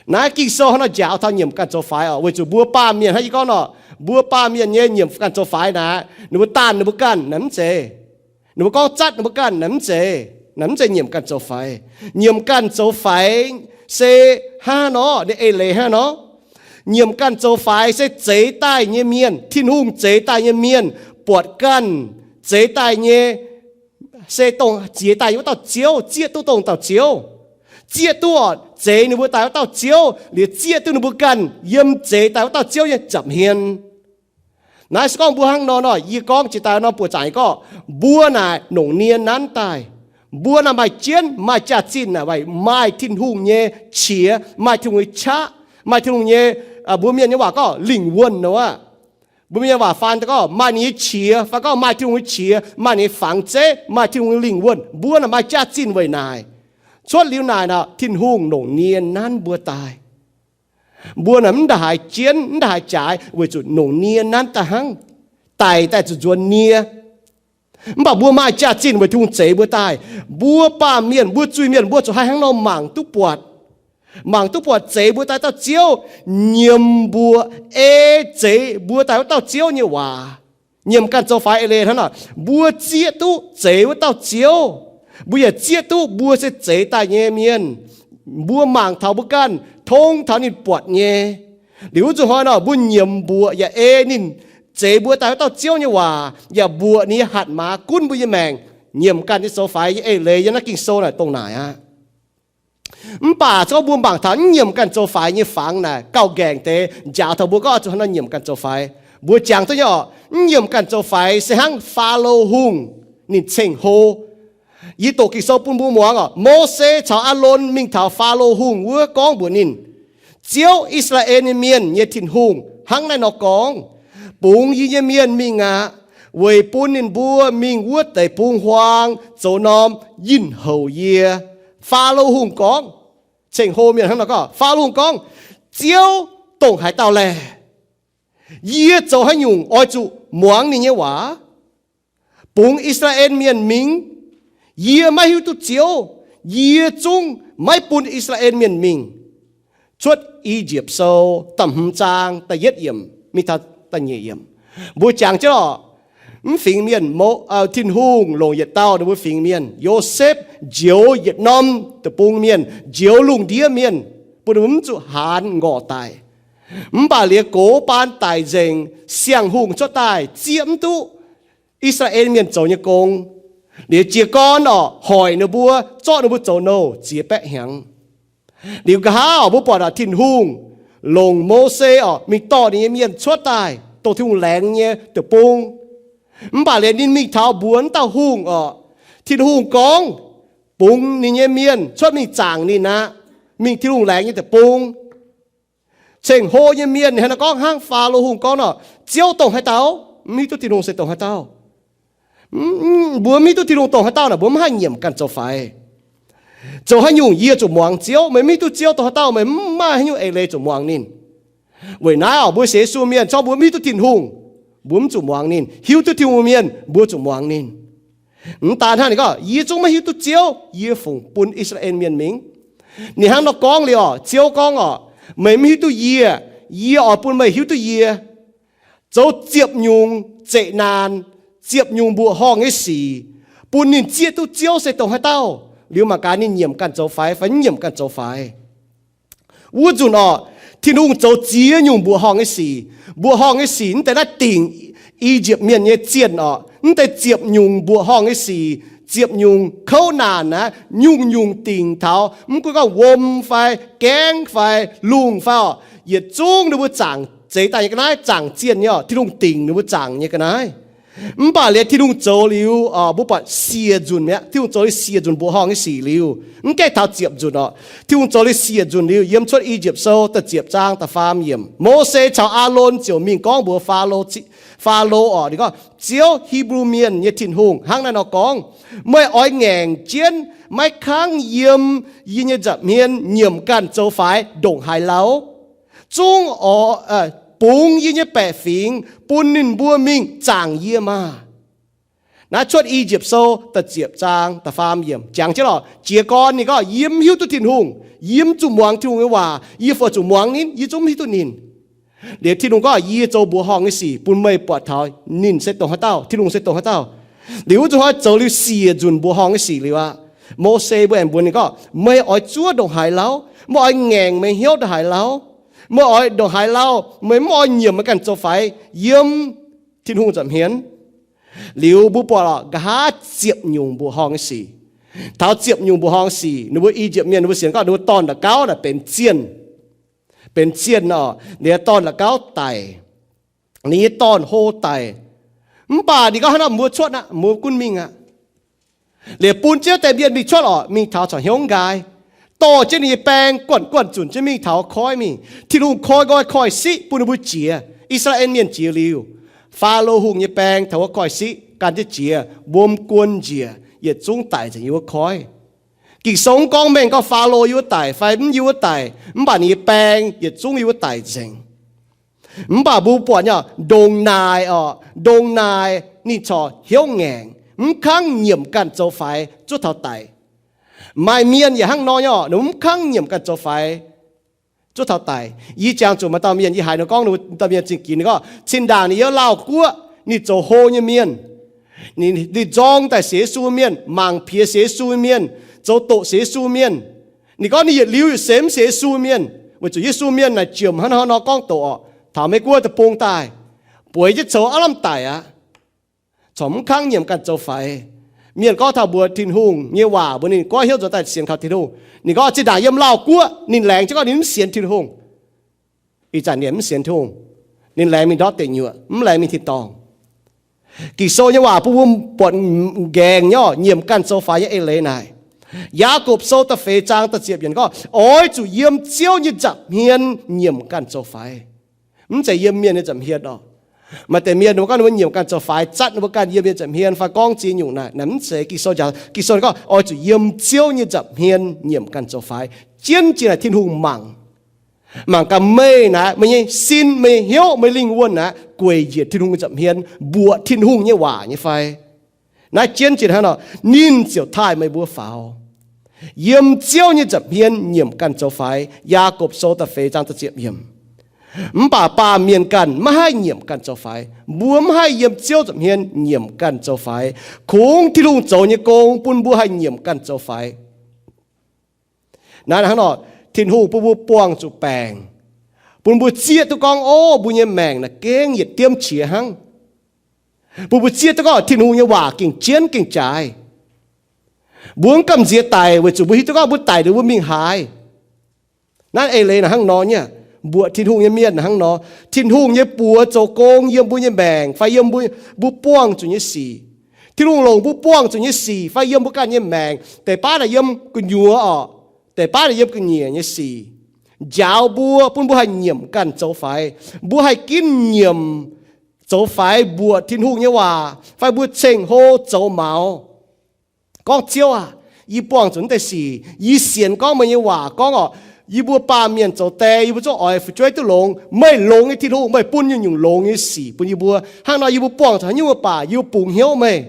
Naaiv Ging-Sou hnangv nor njaaux taux nyiemc ganh zoux faix oc, weic zuqc mbuo baamh mienh hnangv yie gorngv nor, mbuo baamh mienh nyei nyiemc ganh zoux faix naaic, ninh mbuo daanh ninh mbuo ganh naaic mv zeiz. Ninh mbuo gorngv zatv ninh mbuo ganh naaic mv zeiz, naaic mv zeiz nyiemc ganh zoux faix. Nyiemc ganh zoux faix se hnangv nor, ninh eix leiz hnangv nor. Nyiemc ganh zoux faix se zeix daaih nyei mienh, Tin-Hungh zeix daaih nyei mienh, buatc ganh zeix daaih nyei se dongh ziex daaih wuov dauh Ziouv, zieqv duqv dongh dauh Ziouv. Zieqv duqv oc, zeix ninh mbuo daaih wuov dauh Ziouv liuz zieqv duqv ninh mbuo ganh yiem zeix daaih wuov dauh Ziouv nyei nza'hmien. Naaiv se gorngv mbuo hnangv nor nor, yie gorngv jiex daaih nor buoqc zaangc yie gorngv, mbuo naaic longc nie nanv daaih. Mbuo naaic maaih jienv, maaih jaax-zinh naaic, maaih Tin-Hungh nyei qiex, maaih Tin-Hungh nyei qaqv, maaih Tin-Hungh nyei, mbuo mienh nyei waac gorngv lingh wuonh nor aqv. Mbuo mienh nyei waac faan daaih gorngv maaih ninh nyei qiex, fai gorngv maaih Tin-Hungh nyei qiex, maaih ninh nyei fangx zeiv, maaih Tin-Hungh nyei lingh wuonh. Mbuo naaic maaih jaax-zinh weic naaic. Cuotv liuz naaic nor, Tin-Hungh longc nie nanv mbuo daaih. Mbuo naaic mv ndaaih haaix jienv, mv ndaaih haaix jaaix, weic zuqc longc nie nanv daaih hnangv. Daic daaih zuqc nzuonx nie. Mv baac mbuo maaih jaax-zinh weic Tin-Hungh zeix mbuo daaih. Mbuo baamh mienh, mbuo zuiz-mienh, mbuo zuqc haih hnangv nor mangc duqv buatc. Mangc duqv buatc zeix mbuo daaih dauh Ziouv, nyiemc mbuoqc ei zeix mbuo daaih wuov dauh Ziouv nyei waac. Nyiemc ganh zoux faix eix leiz hnangv nor, mbuo zieqv duqv zeix wuov dauh Ziouv. Mbuo yaac zieqv duqv mbuo se zeix daaih nyei mienh. Mbuo mangc taux mbuo ganh, tong taux ninh buatc nyei. Liuz wuov zuqc hnoi nor, mbuo nyiemc mbuoqc yaac ei ninh zeix mbuo daaih wuov dauh Ziouv nyei waac, yaac mbuoqc ninh nyei hatc maaz gunv mbuo nyei maengc. Nyiemc ganh nyei zoux faix nyei eix leiz yiem naaiv Ging-Sou naaic dongh naaic aqv. Mv baac se gorngv mbuo mangc taux mv nyiemc ganh zoux faix nyei fangx naaic gauh nqaengc deix, njaaux taux mbuo gorngv zuqc hnangv nor nyiemc ganh zoux faix. Mbuo jangx duqv nyei oc, mv nyiemc ganh zoux faix se hnangv Faalo Hungh ninh ceng-hlo. Yie doqc Ging-Sou bun mbuo muangx oc. Mose caux Aalon mingh taux Faalo Hungh wuov gorngv mbuox ninh, Ziouv, I^saa^laa^en nyei mienh nyei Tin-Hungh, hnangv naaiv nor gorngv, Bungx yie nyei mienh mingh aqv, weic bun ninh mbuo mingh wuov deic-bung-huaang zoux norm yinh houc yie. Faalo Hungh gorngv, ceng-hlo mienh hnangv nor gorngv, Faalo Hungh gorngv, Ziouv dongh haaix dauh laeh? Yie zoux haaix nyungc oix zuqc muangx ninh nyei waac? Bungx I^saa^laa^en Mienh mingh, yie maiv hiuv duqv Ziouv, yie zungv maiv bun I^saa^laa^en Mienh mingh. Cuotv I^yipv Sou da'hmz zaang da'yietv yiemc mingh taux da'nyeic yiemc, mbuo jangx jienv oc. Mv fingx mienh, Tin-Hungh longc yietc dauh ninh mbuo fingx mienh, Yosepv, njoux yietc norm deic-bung mienh, njoux lungh ndiev mienh, bun ninh mbuo mv zuqc haanz nqorc daic. Mv baac liuz gox baan daic nzengc, siang-hungh cuotv daaih zieqv mv duqv I^saa^laa^en Mienh zoux nyei gong. Liuz jiez gorn oc, hoic ninh mbuo, zorqv ninh mbuo zoux nouh ziex baeqv hnyangx. Liuz nqa'haav mbuo buatc oc, Tin-Hungh longc Mose oc mingh dorh ninh nyei mienh cuotv daaih dongh Tin-Hungh laengz nyei deic-bung. Mv baac liuz ninh mingh taux mbuox wuov dauh hungh oc, Tin-Hungh gorngv bungx ninh nyei mienh cuotv mingh zaangc ninh aqv, mingh Tin-Hungh laengz nyei deic-bung. Ceng-hlo nyei mienh haaix nor gorngv hnangv Faalo Hungh gorngv nor, Ziouv dongh haaix dauh? Mv hiuv duqv Tin-Hungh se dongh haaix dauh. Mbuo mv hiuv duqv Tin-Hungh dongh haaix dauh naaic, mbuo mv haih nyiemc ganh zoux faix. Zoux haaix nyungc yie zuqc muangx Ziouv? Meih mv hiuv duqv Ziouv dongh haaix dauh, meih mv maaih haaix nyungc eix leiz zuqc muangx ninh. Weic naaiv oc, mbuo sienx Yesu mienh, se gorngv mbuo mv hiuv duqv Tin-Hungh, mbuo mv zuqc muangx ninh. Hiuv duqv Tin-Hungh mienh, mbuo zuqc muangx ninh. Mv daan hnangv, ninh gorngv, Yie zungv maiv hiuv duqv Ziouv, yie fungc bun I^saa^laa^en Mienh mingh? Ninh hnangv nor gorngv liuz oc, Ziouv gorngv oc, Meih mv hiuv duqv yie, yie oix bun meih hiuv duqv yie. Zoux ziepc nyungc zeqc naanc, ziepc nyungc mbuoqc horngh nyei sic, bun ninh zieqv duqv Ziouv se dongh haaix dauh. Liuz mangc gaax ninh nyiemc ganh zoux faix fai mv nyiemc ganh zoux faix. Wuov nzunc oc, Tin-Hungh zoux ziex nyungc mbuoqc horngh nyei sic. Mbuoqc horngh nyei sic mv deix naaiv dingc I^yipv Mienh nyei zienh oc. Mv deix ziepc nyungc mbuoqc horngh nyei sic, ziepc nyungc kouv naanc aqv, nyungc-nyungc dingc taux, mv gunv gorngv wuom fai gaengv fai lungh fai oc, yietc zungv ninh mbuo zaangc zeix daaih nyei ga'naaiv, zaangc zienh nyei oc, Tin-Hungh dingc ninh mbuo zaangc nyei ga'naaiv. Mv baac liuz Tin-Hungh zoux liuz, mbuo buatc siec nzunc mi'aqv. Tin-Hungh zoux liuz siec nzunc mbuoqc horngh nyei sic liuz, mv gaengh taux ziepc nzunc oc. Tin-Hungh zoux liuz siec nzunc liuz, yiem cuotv I^yipv Sou da'ziepc zaang da'faam yiemc, Mose caux Aalon ziouc mingh gorngv mbuox Faalo, Faalo oc, ninh gorngv, Ziouv, Hipv^lu Mienh nyei Tin-Hungh, hnangv naaiv nor gorngv, Meih oix ngaengc jienv maiv kangv yiem yie nyei nza'hmien nyiemc ganh zoux faix ndongc haaix lauh? Zungv oix, bungx yie nyei baeqc fingx, bun ninh mbuo mingh zaangc yie maah! Naaiv Cuotv I^yipv Sou da'ziepc zaang da'faam yiemc jangx jienv lorqc. Jiez gorn ninh gorngv, yie mv hiuv duqv Tin-Hungh, yie mv zuqc muangx Tin-Hungh nyei waac, yie fai zuqc muangx ninh, yie zungv mv hiuv duqv ninh. Liuz Tin-Hungh gorngv, yie zoux mbuoqc horngh nyei sic bun meih buatc taux ninh se dongh haaix dauh, Tin-Hungh se dongh haaix dauh. Liuz wuov zuqc hnoi zoux liuz siec nzunc mbuoqc horngh nyei sic liuz aqv, Mose mbuo aengx mbuox ninh gorngv, meih oix zuov ndongc haaix lauh? Meih oix ngaengc meih hnyouv ndongc haaix lauh? Meih oix ndongc haaix lauh? Meih mv oix nyiemc meih ganh zoux faix yiem Tin-Hungh nza'hmien? Liuz mbuo buatc lorqc, nqa'haav ziepc nyungc mbuoqc horngh nyei sic. Taux ziepc nyungc mbuoqc horngh sic, ninh mbuo I^yipv Mienh ninh mbuo sienx gorngv ninh mbuo dorn-la'gauv naaic benx zienh. Benx zienh orqc, ninh dorn-la'gauv daic, ninh nyei dorn hlo daic. Mv baac ninh gorngv hnangv nor, mbuo cuotv aqv, mbuo gunv mingh aqv. Liuz bun jienv deix mienh mingh cuotv orqc, mingh taux corc hnyouv nqaai, dorh jienv ninh nyei baeng guanh guanh zunc jienv mingh taux wuov koiv mingh. Tin-Hungh koi nqoi koiv-siqv bun ninh mbuo jiex. I^saa^laa^en Mienh jiex liuz, Faalo Hungh nyei baeng taux wuov koiv-siqv gan jienv jiex, wuom guon njiec, yietc zungv daic nzengc yiem wuov koiv. Ging-Sou mv gorngv mengh gorngv Faalo yiem wuov daic fai mv yiem wuov daic, mv baac ninh nyei baeng yietc zungv yiem wuov daic nzengc. Mv baac mbuo buatc nyei, ndongc naaic orqc, ndongc naaic ninh corc hnyouv ngaengc, mv kangv nyiemc ganh zoux faix, zuov taux daic. Maaih mienh yaac hnangv nor nyei orqc, ninh mv kangv nyiemc ganh zoux faix, zuov taux daic. Yie jangx zuqc maaih dauh mienh, yie haiz ninh gorngv, dauh mienh zingh ginx ninh gorngv, cin-ndaangc ninh yiem Laauh Guoqv, ninh zoux hlo nyei mienh. Ninh nzorng daaih sienx Yesu mienh, mangc piex sienx Yesu mienh, zoux doqc sienx Yesu mienh. Ninh gorngv ninh yietc liuz yietc seix mv sienx Yesu mienh, weic zuqc Yesu mienh naaic jiemc hnangv nor gorngv doqc orqc, taux Meiv Guoqv deic-bung daaih, bueix jienv coux aav lamh daic aqv. Corc mv kangv nyiemc ganh zoux faix. Mienh gorngv taux mbuox Tin-Hungh nyei waac mbuox ninh goiv hnyouv nzuonx daaih sienx kaux Tin-Hungh. Ninh gorngv cin-ndaangc yiem Laauh Guoqv ninh laengz jienv gorngv ninh mv sienx Tin-Hungh. Ih zanc ninh mv sienx Tin-Hungh. Ninh laengz mingh ndortv deic nyuoqc, mv laengz mingh tin-dorngh. Ging-Sou nyei waac bun mbuo buatc nqaengc nyei orqc, nyiemc ganh zoux faix nyei eix leiz naaic. Yaagorpc Sou da'feix zaang da'ziepc yiemc gorngv, oix zuqc yiem Ziouv nyei nza'hmien nyiemc ganh zoux faix. Mv zeiz yiem mienh nyei nza'hmien orqc. Maaih deix mienh ninh mbuo gorngv ninh mbuo nyiemc ganh zoux faix, zatv ninh mbuo ganh yiem mienh nza'hmien fai gorngv ziex nyungc naaic. Naaic mv zeiz. Ging-Sou jaax, Ging-Sou gorngv oix zuqc yiem Ziouv nyei nza'hmien nyiemc ganh zoux faix. Jienv jiex naaic Tin-Hungh mangc, mangc gaax meih naaic, meih nyei sin, meih nyei hnyouv, meih lingh wuonh naaic gueic njiec Tin-Hungh nyei nza'hmien, mbuoqc Tin-Hungh nyei waac nyei fai? Naaiv jienv jiex hnangv nor, ninh ziouc taaih meih mbuo faaux. Yiem Ziouv nyei nza'hmien nyiemc ganh zoux faix. Yaagorpc Sou da'feix zaang da'ziepc yiemc. Mv baac baamh mienh ganh maiv haih nyiemc ganh zoux faix. Mbuo mv haih yiem Ziouv nza'hmien nyiemc ganh zoux faix. Kungx Tin-Hungh zoux nyei gong bun mbuo haih nyiemc ganh zoux faix. Naaiv hnangv nor, Tin-Hungh bun mbuo buangh zuqc baengc, bun mbuo zieqv duqv gorngv, o, mbuo nyei maengc naaic gengh yietc diemv qiex hnangv. Bun mbuo zieqv duqv gorngv Tin-Hungh nyei waac gengh jienv gengh jaaix. Mbuo mv gamh nziex daic weic zuqc mbuo hiuv duqv gorngv mbuo daic liuz mbuo mingh haaix. Naaiv eix leiz naaic hnangv nor nyei. Mbuoqc Tin-Hungh nyei mienh naaic hnangv nor. Tin-Hungh nyei buoz zoux gong yiem mbuo nyei maengc fai yiem mbuo, mbuo buangh zuqc nyei sic. Tin-Hungh longc mbuo buangh zuqc nyei sic fai yiem mbuo ganh nyei maengc. Deix baav naaic yiem gu'nyuoz orqc, deix baav naaic yiem ga'nyiec nyei sic, njaaux mbuo, bun mbuo haih nyiemc ganh zoux faix. Mbuo haih ginv nyiemc zoux faix mbuoqc Tin-Hungh nyei waac fai mbuo ceng-hlo zoux maux. Gorngv, Ziouv aah, yie buangh zuqc naaiv deix sic. Yie sienx gorngv meih nyei waac gorngv orqc, yie mbuo baamh mienh zoux die, yie mbuo zungv oix fu'jueiv duqv longx. Meih longx nyei Tin-Hungh, meih bun nyungc-nyungc longx nyei sic bun yie mbuo. Hnangv nor yie mbuo buangh zuqc haaix nyungc mv baac yie mbuo bungx hnyouv meih.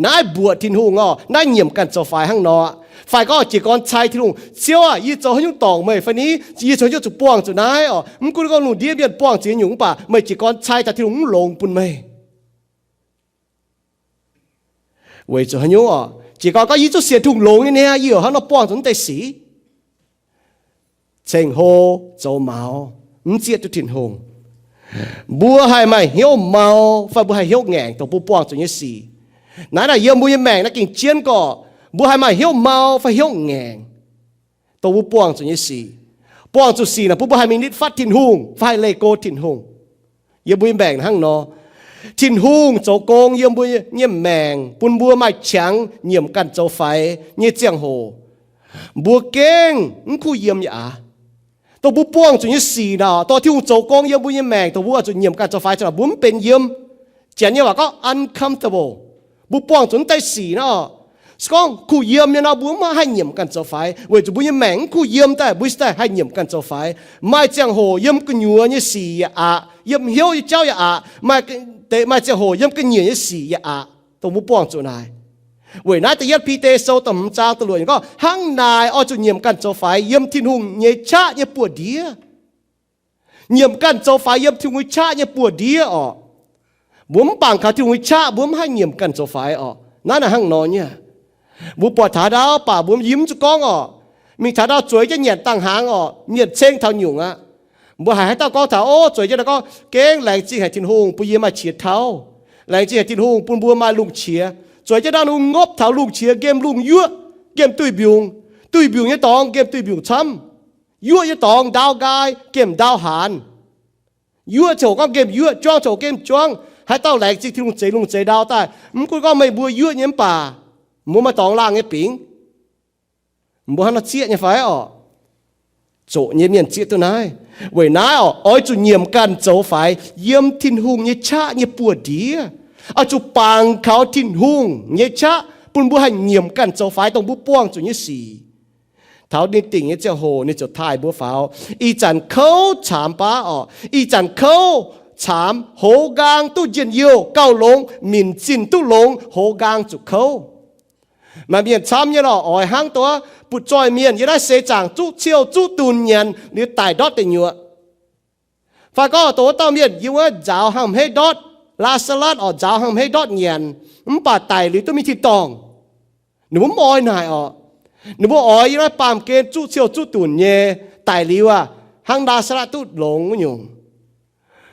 Naaiv mbuoqc Tin-Hungh orqc, naaiv nyiemc ganh zoux faix hnangv nor. Fai gorngv jiez gorn cai Tin-Hungh, Ziouv aah, yie zoux haaix nyungc dorngc meih fai ni? Yie zoux haaix nyungc zuqc buangh zuqc naaiv orqc? Mv gunv gorngv lungh ndiev mienh buangh zuqc nyungc mv baac meih jiez gorn cai daaih Tin-Hungh mv longx bun meih. Weic zuqc haaix nyungc orqc? Jiez gorn gorngv yie zungv sienx Tin-Hungh longx nyei niaa, yie yaac hnangv nor buangh zuqc naaiv deix sic. Ceng-hlo, zoux maux, mv zieqv duqv Tin-Hungh. Mbuo haih maaih hnyouv mau fai mbuo haih hnyouv ngaengc dongh mbuo buangh zuqc nyei sic. Naaiv naaic yiem mbuo nyei maengc naaiv gengh jienv gorqv, mbuo haih maaih hnyouv mau fai hnyouv ngaengc dongh mbuo buangh zuqc nyei sic. Buangh zuqc sic naaic bun mbuo haih mingh nitv fatv Tin-Hungh fai haih leih go Tin-Hungh. Yiem mbuo nyei maengc hnangv nor, Tin-Hungh zoux gong yiem mbuo nyei maengc bun mbuo maaih qangx nyiemc ganh zoux faix nyei ziangh hoc, mbuo gengh mv kuh yiem yaac aav. Dongh mbuo buangh zuqc nyei sic naaic, dongh Tin-Hungh zoux gong yiem mbuo nyei maengc dongh mbuo oix zuqc nyiemc ganh zoux faix, mbuo mv benx yiem. Janx nyei waac gorngv uncomfortable. Mbuo buangh zuqc naaiv deix sic naaic, Se gorngv kuh yiem nyei nor, mbuo mv haih nyiemc ganh zoux faix, weic zuqc mbuo nyei maengc mv kuh yiem daaih, mbuo se daaih haih nyiemc ganh zoux faix. Maaih ziangh hoc yiem gu'nyuoz nyei sic yaac aqc, yiem hnyouv nyei jauv yaac aqc, maaih, maaih ziangh hoc yiem ga'nyiec nyei sic yaac aqc, dongh mbuo buangh zuqc naaic. Weic naaiv da'yietv Bide Sou da'hmz zaang da'luoqc gorngv, hnangv naaic oix zuqc nyiemc ganh zoux faix yiem Tin-Hungh nyei qaqv nyei buoz-ndiev. Nyiemc ganh zoux faix yiem Tin-Hungh nyei qaqv nyei buoz-ndiev orqc. Mbuo mv bangc kaux Tin-Hungh nyei qaqv, mbuo mv haih nyiemc ganh zoux faix orqc. Naaiv naaic hnangv nor nyei. Mbuo buatc taux ndau baac mbuo yiem mv zuqc gorngv orqc. Mingh taux ndau zueiz jienv nyanc dangh hnaangx orqc, mienh ceng taux nyungc aqv. Mbuo haiz haaix dauh gorngv taux, o, zueiz jienv ndau gorngv, gengh laengz zingh haic Tin-Hungh bun yie maaih qiex tauv. Laengz zingh haic Tin-Hungh bun mbuo maaih lungh qiex. Zueiz jienv ndau ninh ngopv taux lungh qiex, nqemh lungh yuoqv, nqemh duih mbiungc, duih mbiungc nyei dorngx nqemh duih mbiungc camv, yuoqv nyei dorngx ndau nqaai, nqemh ndau haanz. Yuoqv ziouc gorngv nqemh yuoqv, juangv ziouc nqemh juangv. Haaix dauh laengz zingh Tin-Hungh zeix lungh zeix ndau daaih, mv gunv gorngv meih mbuo yuoqv nyei mv baac, mbuo maaih dorngx laangh nyei bingx. Mbuo hnangv nor zieqv nyei fai orqc? Zoqc nyei mienh zieqv duqv naaiv. Weic naaiv orqc, oix zuqc nyiemc ganh zoux faix yiem Tin-Hungh nyei qaqv nyei buoz-ndiev. Oix zuqc bangc kaux Tin-Hungh nyei qaqv bun mbuo haih nyiemc ganh zoux faix dongh mbuo buangh zuqc nyei sic. Taux ninh dingc nyei ziangh hoc ninh ziouc taaih mbuo faaux. Ih zanc kouv caamx baav orqc, ih zanc kouv caamx, hoz nqaang duqv njien-youh gauh longx, minc zinh duqv longx, hoz nqaang zuqc kouv. Maaih mienh camv nyei lorqc, oix hnangv dongh butv-zoih mienh yiem naaiv seix zaangc zuqv ciou zuqv dunh nyanc liuz daic ndortv deic nyuoqc. Fai gorngv dongh wuov dauh mienh yiem wuov nzaaux hnangv hmeiv ndortv, Laa^saa^latv orqc, nzaaux hnangv hmeiv ndortv nyanc, mv baac daic liuz duqv mingh tin-dorngh. Ninh mbuo mv oix naaic orqc. Ninh mbuo oix yiem naaiv baamh gen zuqv ciou zuqv dunh nyei, daic liuz aqv, hnangv Laa^saa^latv duqv longx wuov nyungc.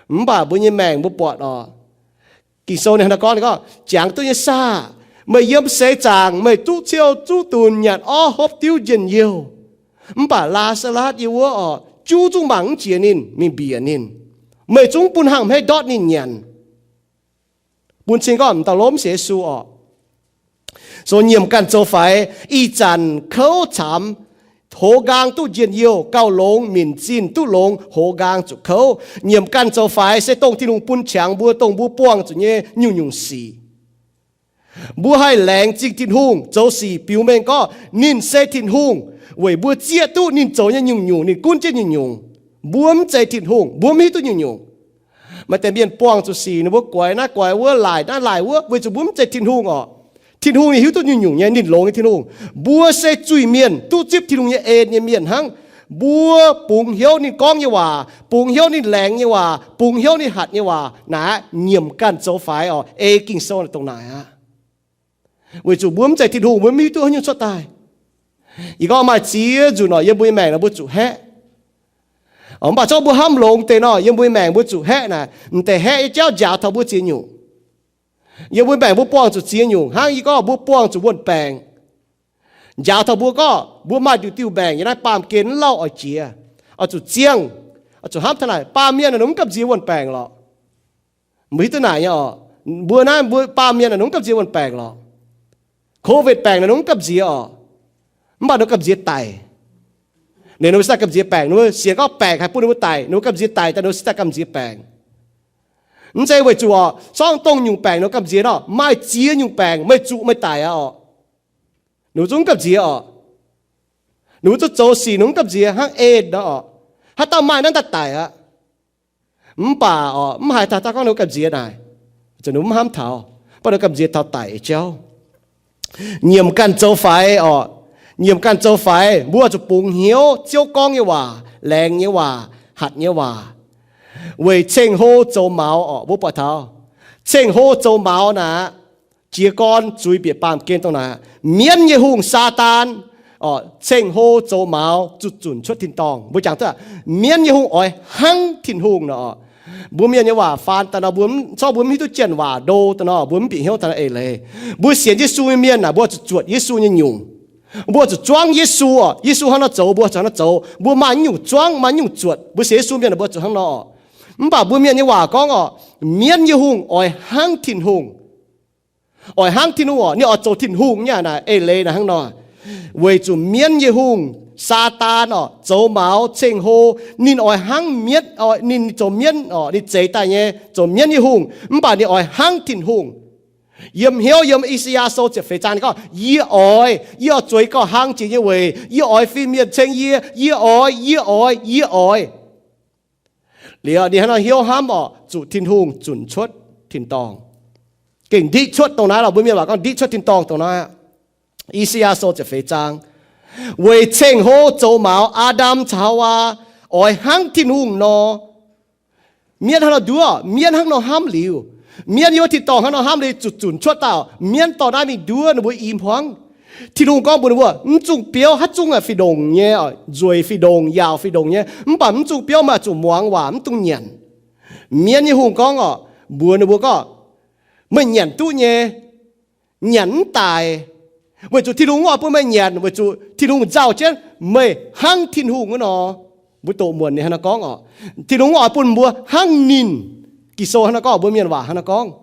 Mv baac mbuo nyei maengc mbuo buatc orqc, Ging-Sou ninh hnangv naaiv gorngv, ninh gorngv, jangx duqv nyei saah, meih yiem seix zaangc meih zuqv ciou zuqv dunh nyanc orv hopv diuv njien-youh, mv baac Laa^saa^latv yiem wuov orqc, juv zungv mangc mv jiex ninh, mingh mbiec ninh. Meih zungv bun hnangv hmeiv ndortv ninh nyanc. Bun cing gorngv m'dauh lomv sienx Yesu orqc, zoux nyiemc ganh zoux faix, ih zanc kouv caamx, hoz nqaang duqv njien-youh gauh longx, minc zinh duqv longx, hoz nqaang zuqc kouv. Nyiemc ganh zoux faix se dongh Tin-Hungh bun qangx mbuo, dongh mbuo buangh zuqc nyei nyungc-nyungc sic. Mbuo haih laengz zingh Tin-Hungh zoux sic biux mengh gorngv ninh se Tin-Hungh, weic mbuo zieqv duqv ninh zoux nyei nyungc-nyungc, ninh gunv jienv nyungc-nyungc. Mbuo mv zeiz Tin-Hungh, mbuo mv hiuv duqv nyungc-nyungc. Maaih deix mienh buangh zuqc sic, ninh mbuo guaix naaiv guaix wuov, laaic naaiv laaic wuov, weic zuqc mbuo mv zeiz Tin-Hungh orqc. Tin-Hungh ninh hiuv duqv nyungc-nyungc nyei, ninh longx nyei Tin-Hungh. Mbuo se zuiz-mienh, duqv zipv Tin-Hungh nyei en nyei mienh hnangv. Mbuo bungx hnyouv ninh gorngv nyei waac, bungx hnyouv ninh laengz nyei waac, bungx hnyouv ninh hatc nyei waac. Naaiv aqv, nyiemc ganh zoux faix orqc. Ei Ging-Sou dongh naaic aqv. Weic zuqc mbuo mv zeiz Tin-Hungh, mbuo mv hiuv duqv haaix nyungc cuotv daaih. Ih gorngv maaih ziex nzunc orqc, yiem mbuo nyei maengc nor mbuo zuqc haeqv. Mv baac zorqv mbuo hnamv longx deix nor, yiem mbuo nyei maengc mbuo zuqc haeqv naaic, m'deix haeqv nyei jauv njaaux taux mbuo ziex nyungc. Yiem mbuo maengc mbuo buangh zuqc ziex nyungc hnangv. Yie gorngv mbuo buangh zuqc wuon-baengc. Njaaux taux mbuo gorngv mbuo maaih diuc diuh maengc yiem naaiv baamh gen mv lauh oix jiex, oix zuqc ziangh, oix zuqc hnamv taux naaic, baamh mienh naaic ninh mv gamh nziex wuon-baengc lorqc. Mbuo hiuv duqv naaic nyei orqc. Mbuo naaiv mbuo baamh mienh naaic ninh mv gamh nziex wuon-baengc lorqc. Covid baengc naaic ninh mv gamh nziex orqc. Mv baac ninh gamh nziex daic. Liuz ninh mbuo se daaih gamh nziex baengc, ninh mbuo sienx gorngv baengc haih bun ninh mbuo daic, ninh mbuo gamh nziex daic daaih ninh mbuo se daaih gamh nziex baengc. Mv zeiz weic zuqc orqc, zorqv dongh nyungc baengc ninh mbuo gamh nziex nor, maaih ziex nyungc baengc meih zuqc meih daic aqv orqc. Ninh mbuo zungv gamh nziex orqc. Ninh mbuo zungv zoux sic ninh mv gamh nziex hnangv en nor orqc. Haaix dauh maaih naaiv daaih daic aqv. Mv baac orqc, mv haiz taux daaih gorngv ninh mbuo gamh nziex naaic, ninh mbuo mv hnamv taux, mv baac ninh mbuo gamh nziex taux daic jauv. Nyiemc ganh zoux faix orqc. Nyiemc ganh zoux faix, mbuo zuqc bungx hnyouv Ziouv gorngv nyei waac, laengz nyei waac, hatc nyei waac, weic ceng-hlo zoux maux orqc. Mbuo buatc taux ceng-hlo zoux maux naaic, jiez gorn zuiz bieqc baamh gen dongh naaic, mienv nyei hungh, Saadaan orqc, ceng-hlo zoux maux zuqc zunc cuotv tin-dorngh. Mbuo jangx duqv mienv nyei hungh oix hnangv Tin-Hungh nor orqc. Mbuo mienh nyei waac faan daaih nor, mbuo zorqv mbuo mv hiuv duqv janx waac ndo daaih nor, mbuo mv bieqc hnyouv taux naaiv eix leiz. Mbuo sienx Yesu nyei mienh naaic, mbuo zuqc zuotc Yesu nyei nyungc. Mbuo zuqc zuangv Yesu orqc. Yesu hnangv nor zoux, mbuo zuqc hnangv nor zoux. Mbuo maaih nyungc zuangv, maaih nyungc zuotc. Mbuo sienx Yesu mienh naaic, mbuo zuqc hnangv nor orqc. Mv baac mbuo mienh nyei waac gorngv orqc, mienv nyei hungh oix hnangv Tin-Hungh. Oix hnangv Tin-Hungh orqc, ninh oix zoux Tin-Hungh nyei naaic, eix leiz naaic hnangv nor. Weic zuqc mienv nyei hungh, Saadaan orqc, zoux maux ceng-hlo, ninh oix hnangv mienv, ninh zoux mienv orqc, ninh zeix daaih nyei zoux mienv nyei hungh, mv baac ninh oix hnangv Tin-Hungh. Yiem hnyouv yiem I^saa^yaa Sou ziepc feix zaang ninh gorngv, yie oix, yie oix zueiz gauh hlang jiex nyei weic, yie oix fin-mienh ceng yie, yie oix, yie oix, yie oix. Liuz ninh hnangv nor hnyouv hnamv orqc, zuqc Tin-Hungh zunc cuotv tin-dorngh. Gengh ndiqv cuotv dongh naaiv lorqc, mbuo mienh waac gorngv ndiqv cuotv tin-dorngh dongh naaiv. I^saa^yaa Sou ziepc feix zaang, weic ceng-hlo zoux maux Aa^ndam caux Haawaa oix hnangv Tin-Hungh nor. Mienv hnangv nor nduov, mienv hnangv nor hnamv liuz, mienv yiem wuov tin-dorngh hnangv nor hnamv liuz zuqc zunc cuotv daaih, mienv dorh naaiv mingh nduov ninh mbuo i hmuangv. Tin-Hungh gorngv mbuox ninh mbuo, mv zungh biouv, haaix zungv fih ndongc nyei, nzueic fih ndongc, yaauc fih ndongc nyei, mv baac mv zungh biouv meih zuqc muangx waac, mv dungx nyanc. Mienv nyei hungh gorngv orqc, mbuox ninh mbuo gorngv, meih nyanc duqv nyei, nyanc mv daic, weic zuqc Tin-Hungh oix bun meih nyanc, weic zuqc Tin-Hungh nzauh jienv meih hnangv Tin-Hungh wuov nor. Mbuo doqc muonc ninh hnangv naaiv gorngv orqc, Tin-Hungh oix bun mbuo hnangv ninh. Ging-Sou hnangv naaiv gorngv, mbuo mienh waac hnangv naaiv gorngv.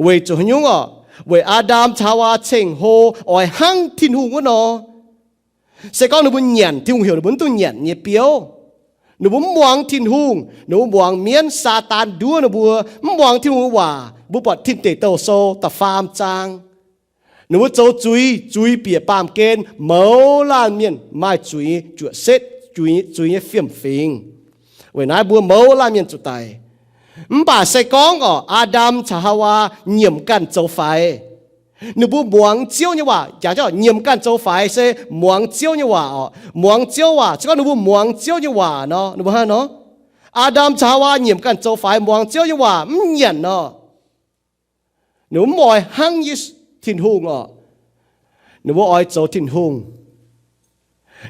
Weic zuqc haaix nyungc orqc? Weic Aa^ndam caux Haawaa ceng-hlo oix hnangv Tin-Hungh wuov nor. Se gorngv ninh mbuo nyanc Tin-Hungh heuc ninh mbuo mv dungx nyanc nyei biouv, ninh mbuo mv muangx Tin-Hungh, ninh mbuo muangx mienv, Saadaan nduov ninh mbuo, mv muangx Tin-Hungh waac. Mbuo buatc Tin Deic Douh Sou da'faam zaang, ninh mbuo zoux zuiz, zuiz bieqc baamh gen, mouz laanh mienh maaih zuiz juoqc setv, zuiz nyei fiem-fingx. Weic naaiv mbuo mouz laanh mienh zuqc daic. Mv baac se gorngv orqc, Aa^ndam caux Haawaa nyiemc ganh zoux faix, ninh mbuo muangx Ziouv nyei waac. Jangx jienv nyiemc ganh zoux faix se muangx Ziouv nyei waac orqc. Muangx Ziouv waac, se gorngv ninh mbuo muangx Ziouv nyei waac nor, ninh mbuo hnangv nor, Aa^ndam caux Haawaa nyiemc ganh zoux faix, muangx Ziouv nyei waac, mv nyanc nor, ninh mbuo mv oix hnangv Tin-Hungh orqc. Ninh mbuo oix zoux Tin-Hungh.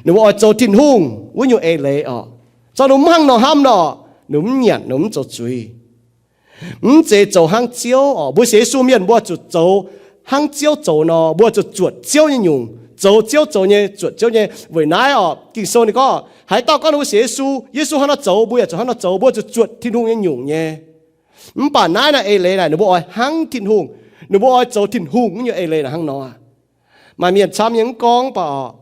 Ninh mbuo oix zoux Tin-Hungh wuov nyungc eix leiz orqc. Zorqv ninh mbuo mv hnangv nor hnamv nor, ninh mbuo mv nyanc, ninh mbuo mv zoux zuiz. Mv zeiz zoux hnangv Ziouv orqc. Mbuo sienx Yesu mienh mbuo zuqc zoux hnangv Ziouv zoux nor, mbuo zuqc zuotc Ziouv nyei nyungc, zoux Ziouv zoux nyei, zuotc Ziouv nyei. Weic naaiv orqc, Ging-Sou ninh gorngv, haaix dauh gorngv ninh mbuo sienx Yesu, Yesu hnangv nor zoux, mbuo yaac zuqc hnangv nor zoux. Mbuo zuqc zuotc Tin-Hungh nyei nyungc nyei. Mv baac naaiv naaic eix leiz naaic ninh mbuo oix hnangv Tin-Hungh, ninh mbuo oix zoux Tin-Hungh wuov nyungc eix leiz naaic hnangv nor. Maaih mienh camv nyei mv gorngv baac orqc,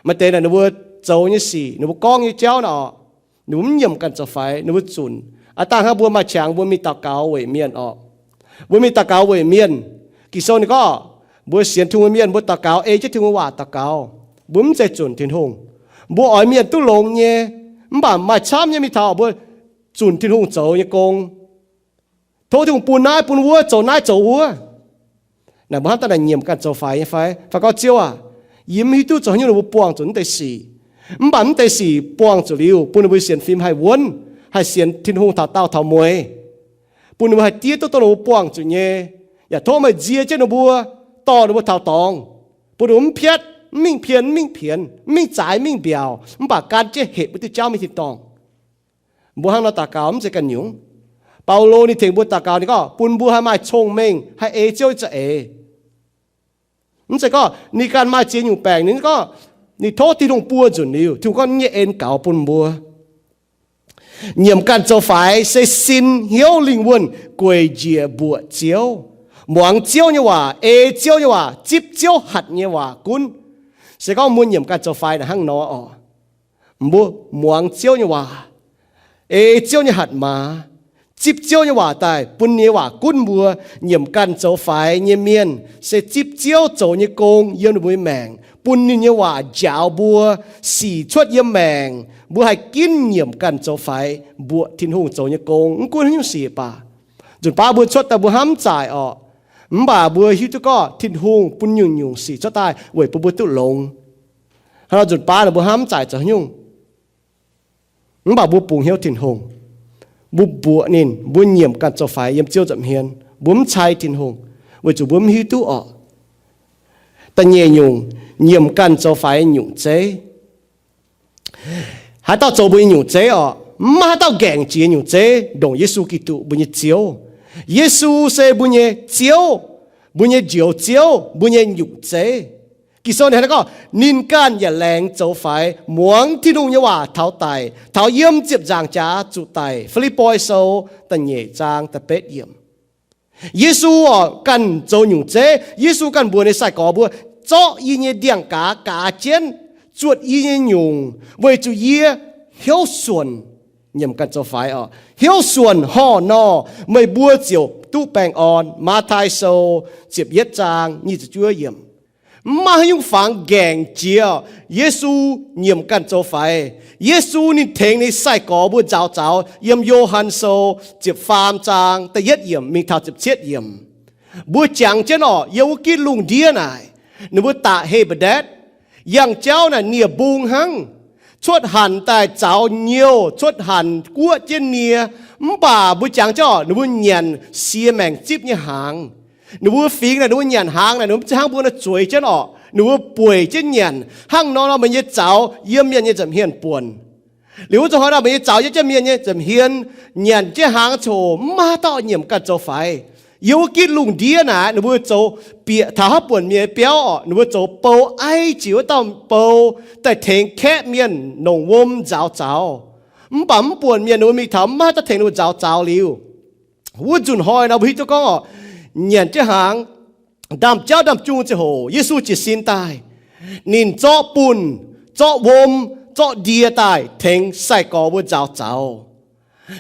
maaih deix naaic ninh mbuo zoux nyei sic, ninh mbuo gorngv nyei jauv naaic orqc, ninh mbuo mv nyiemc ganh zoux faix, ninh mbuo zunc. Aav dangh hnangv mbuo maaih qangx mbuo mingh daux gaux weic mienh orqc. Mbuo mingh daux gaux weic mienh, Ging-Sou ninh gorngv, mbuo sienx Tin-Hungh mienh mbuo daux gaux ei jienv Tin-Hungh waac daux gaux. Mbuo mv zeiz zunc Tin-Hungh. Mbuo oix mienh duqv longx nyei. Mv baac maaih camv nyei mingh taux mbuo zunc Tin-Hungh zoux nyei gong. Tov Tin-Hungh bun naaiv bun wuov, zoux naaiv zoux wuov. Naaic mbuo hnamv daaih naaic nyiemc ganh zoux faix nyei fai? Fai gorngv, Ziouv aac, yie mv hiuv duqv zoux haaix nyungc ninh mbuo buangh zuqc naaiv deix sic. Mv baac mv deix sic buangh zuqc liuz, bun ninh mbuo sienx fim haih wuonv, haih sienx Tin-Hungh taux daauh taux mueiz, bun ninh mbuo haih diev duqv dongh ninh mbuo buangh zuqc nyei. Yaac tov meih nzie jienv ninh mbuo, dorh ninh mbuo taux dorngx, bun ninh mbuo mv piatv, mv mingh pien, mv mingh pienx, mv mingh zaaix, mv mingh mbiaauc, mv baac gan jienv hepc wuov diuh jauv mingh tin-dorngh. Mbuo hnangv nor daux gaux mv zeiz ganh nyungc. Baulo ninh tengx mbuo daux gaux, ninh gorngv bun mbuo haih maaih cong-mengh, haih ei Ziouv nyei za'eix. Mv zeiz gorngv ninh ganh maaih ziex nyungc baengc, ninh gorngv ninh tov Tin-Hungh buo nzunc liuz, Tin-Hungh gorngv nyei en gaux bun mbuo. Nyiemc ganh zoux faix se sin, hnyouv, lingh wuonh gueic njiec mbuoqc Ziouv, muangx Ziouv nyei waac, ei Ziouv nyei waac, zipv Ziouv hatc nyei waac gunv. Se gorngv mbuo nyiemc ganh zoux faix naaic hnangv nor orqc, mbuo muangx Ziouv nyei waac, ei Ziouv nyei hatc maaz, zipv Ziouv nyei waac daaih bun ninh nyei waac gunv mbuo. Nyiemc ganh zoux faix nyei mienh se zipv Ziouv zoux nyei gong yiem ninh mbuo nyei maengc, bun ninh nyei waac njaaux mbuo sic cuotv yiem maengc. Mbuo haih ginv nyiemc ganh zoux faix mbuoqc Tin-Hungh zoux nyei gong, mv gunv haaix nyungc sic baac. Nzunc baav mbuo cuotv daaih mbuo hnamv zaaic orqc, mv baac mbuo hiuv duqv gorngv Tin-Hungh bun nyungc-nyungc sic cuotv daaih weic bun mbuo duqv longx. Hnangv nor nzunc baav naaic mbuo hnamv zaaic zoux haaix nyungc? Mv baac mbuo bungx hnyouv Tin-Hungh, mbuo mbuoqc ninh, mbuo nyiemc ganh zoux faix yiem Ziouv nza'hmien, mbuo mv cai Tin-Hungh, weic zuqc mbuo mv hiuv duqv orqc, da'nyeic nyungc, nyiemc ganh zoux faix nyungc zeiv. Haaix dauh zoux mbuo nyei nyungc zeiv orqc? Mv maaih haaix dauh ngaengc jiex nyungc zeiv ndongc Yesu Giduc, mbuo nyei Ziouv. Yesu se mbuo nyei Ziouv, mbuo nyei Njoux Ziouv, mbuo nyei nyungc zeiv. Ging-Sou ninh hnangv naaiv gorngv, ninh ganh yaac laengz zoux faix, muangx Tin-Hungh nyei waac taux daic, taux yiem ziepc nzaangc jaax zuqc daic. Filippoi Sou da'nyeic zaang da'betv yiemc. Yesu orqc ganh zoux nyungc zeiv. Yesu ganh mbuox ninh nyei sai-gorx mbuo, zorqv yie nyei ndiangx-gaaz gaaz jienv, zuotc yie nyei nyungc, weic zuqc yie hnyouv suonc. Nyiemc ganh zoux faix orqc, hnyouv suonc horh nor, meih mbuo ziouc duqv baengh orn. Matv^tai Sou ziepc yietv zaang nyic ziepc juov yiemc. Mv maaih haaix nyungc fangx nqaengc jiex Yesu nyiemc ganh zoux faix. Yesu ninh tengx ninh sai-gorx mbuo nzaaux zaux yiem Yo^han Sou ziepc faam zaang da'yietv yiemc mingh taux ziepc cietv yiemc. Mbuo jangx jienv orqc, yiem wuov gitv lungh ndiev naaic, ninh mbuo daqc He^be^ndetv, yangh jauv naaic nie-mbung hnangv, cuotv hanc daaih zaux nyouh, cuotv hanc guoqv jienv nie. Mv baac mbuo jangx jienv orqc, ninh mbuo nyanc sie maengc zipv nyei hnaangx. Ninh mbuo fingx naaic, ninh mbuo nyanc hnaangx naaic, ninh mbuo mv zeiz hnangv mbuo nor zueiz jienv orqc, ninh mbuo bueic jienv nyanc. Hnangv nor nor meih nyei zaux yiem mienh nyei nza'hmien buonc. Liuz wuov zanc hnoi nor meih nyei zaux yiem jienv mienh nyei nza'hmien, nyanc jienv hnaangx ziouc mv maaih dauh nyiemc ganh zoux faix. Yiem wuov gitv lungh ndiev naaic, ninh mbuo zoux bieqc taux haaix buonc mienh nyei biauv orqc, ninh mbuo zoux bou aiv jiex wuov dauh bou daaih tengx kaeqv mienh longc wuom nzaaux zaux. Mv baac mv buonc mienh ninh mbuo mingh taux mv maaih dauh tengx ninh mbuo nzaaux zaux liuz, wuov nzunc hnoi nor mbuo hiuv duqv gorngv orqc, nyanc jienv hnaangx, ndaamv-jauv ndaamv-jung ziangh hoc Yesu jiez sin daaih, ninh zorqv bunh, zorqv wuom, zorqv ndie daaih tengx sai-gorx mbuo nzaaux zaux.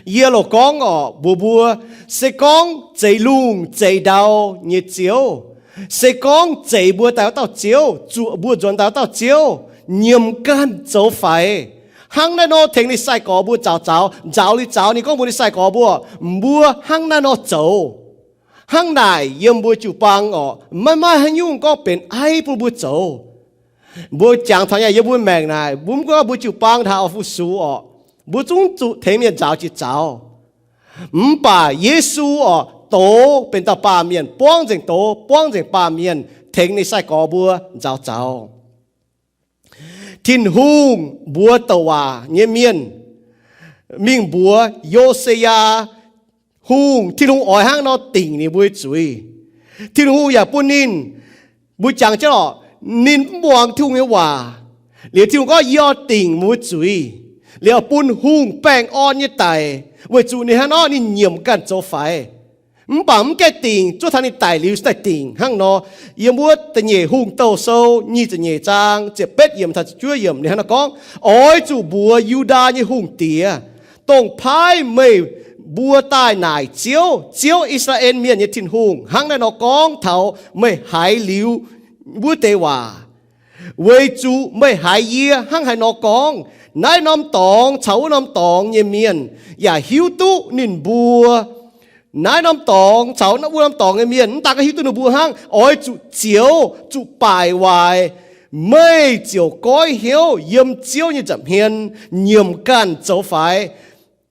Yie loc gorngv orqc mbuox mbuo, se gorngv zeix lungh zeix ndau nyei Ziouv, se gorngv zeix mbuo daaih wuov dauh Ziouv, zuoqc mbuo nzuonx daaih wuov dauh Ziouv, nyiemc ganh zoux faix, hnangv naaiv nor tengx ninh sai-gorx mbuo nzaaux zaux. Nzaaux liuz zaux ninh gorngv mbuox ninh sai-gorx mbuo, mbuo hnangv naaiv nor zoux. Hnangv naaic yiem mbuo jiu-baang orqc, maiv maaih haaix nyungc gorngv benx aiv bun mbuo zoux. Mbuo jangx taux nyei yiem mbuo maengc naaic, mbuo mv gunv mbuo jiu-baang ntaux fu-sux orqc, mbuo zungv zuqc tengx mienh nzaaux jiex zaux. Mv baac Yesu orqc, doz benx dauh baamh mienh, buangv nzengc doz, buangv nzengc baamh mienh, tengx ninh sai-gorx mbuo nzaaux zaux. Tin-Hungh mbuox douc waac nyei mienh mingh mbuox Yo^se^yaa Hungh, Tin-Hungh oix hnangv nor dingc ninh mbuo zuiz. Tin-Hungh yaac bun ninh, mbuo jangx jienv orqc, ninh mv muangx Tin-Hungh nyei waac. Liuz Tin-Hungh gorngv, yie oix dingc mbuo zuiz, liuz oix bun hungh baengh orn nyei daic, weic zuqc ninh hnangv nor ninh nyiemc ganh zoux faix. Mv baac mv gaengh dingc, zuov taux ninh daic liuz se daaih dingc hnangv nor. Yiem wuov Da'nyeic Hungh Douh Sou nyic ziepc nyeic zaang ziepc betv yiemc taux ziepc juov yiemc ninh hnangv nor gorngv, oix zuqc mbuox Yu^ndaa nyei hungh diex, dongh paaiv meih mbuo daaih naaic Ziouv, Ziouv, I^saa^laa^en Mienh nyei Tin-Hungh, hnangv naaiv nor gorngv taux meih haiz liuz wuov deix waac. Weic zuqc meih haiz yie hnangv haaix nor gorngv, naaiv norm dorngx caux wuov norm dorngx nyei mienh yaac hiuv duqv ninh mbuo. Naaiv norm dorngx caux wuov norm dorngx nyei mienh mv daan gorngv hiuv duqv ninh mbuo hnangv, oix zuqc zioux, zuqc baaic waaic. Meih ziouc goiv hnyouv yiem Ziouv nyei nza'hmien nyiemc ganh zoux faix,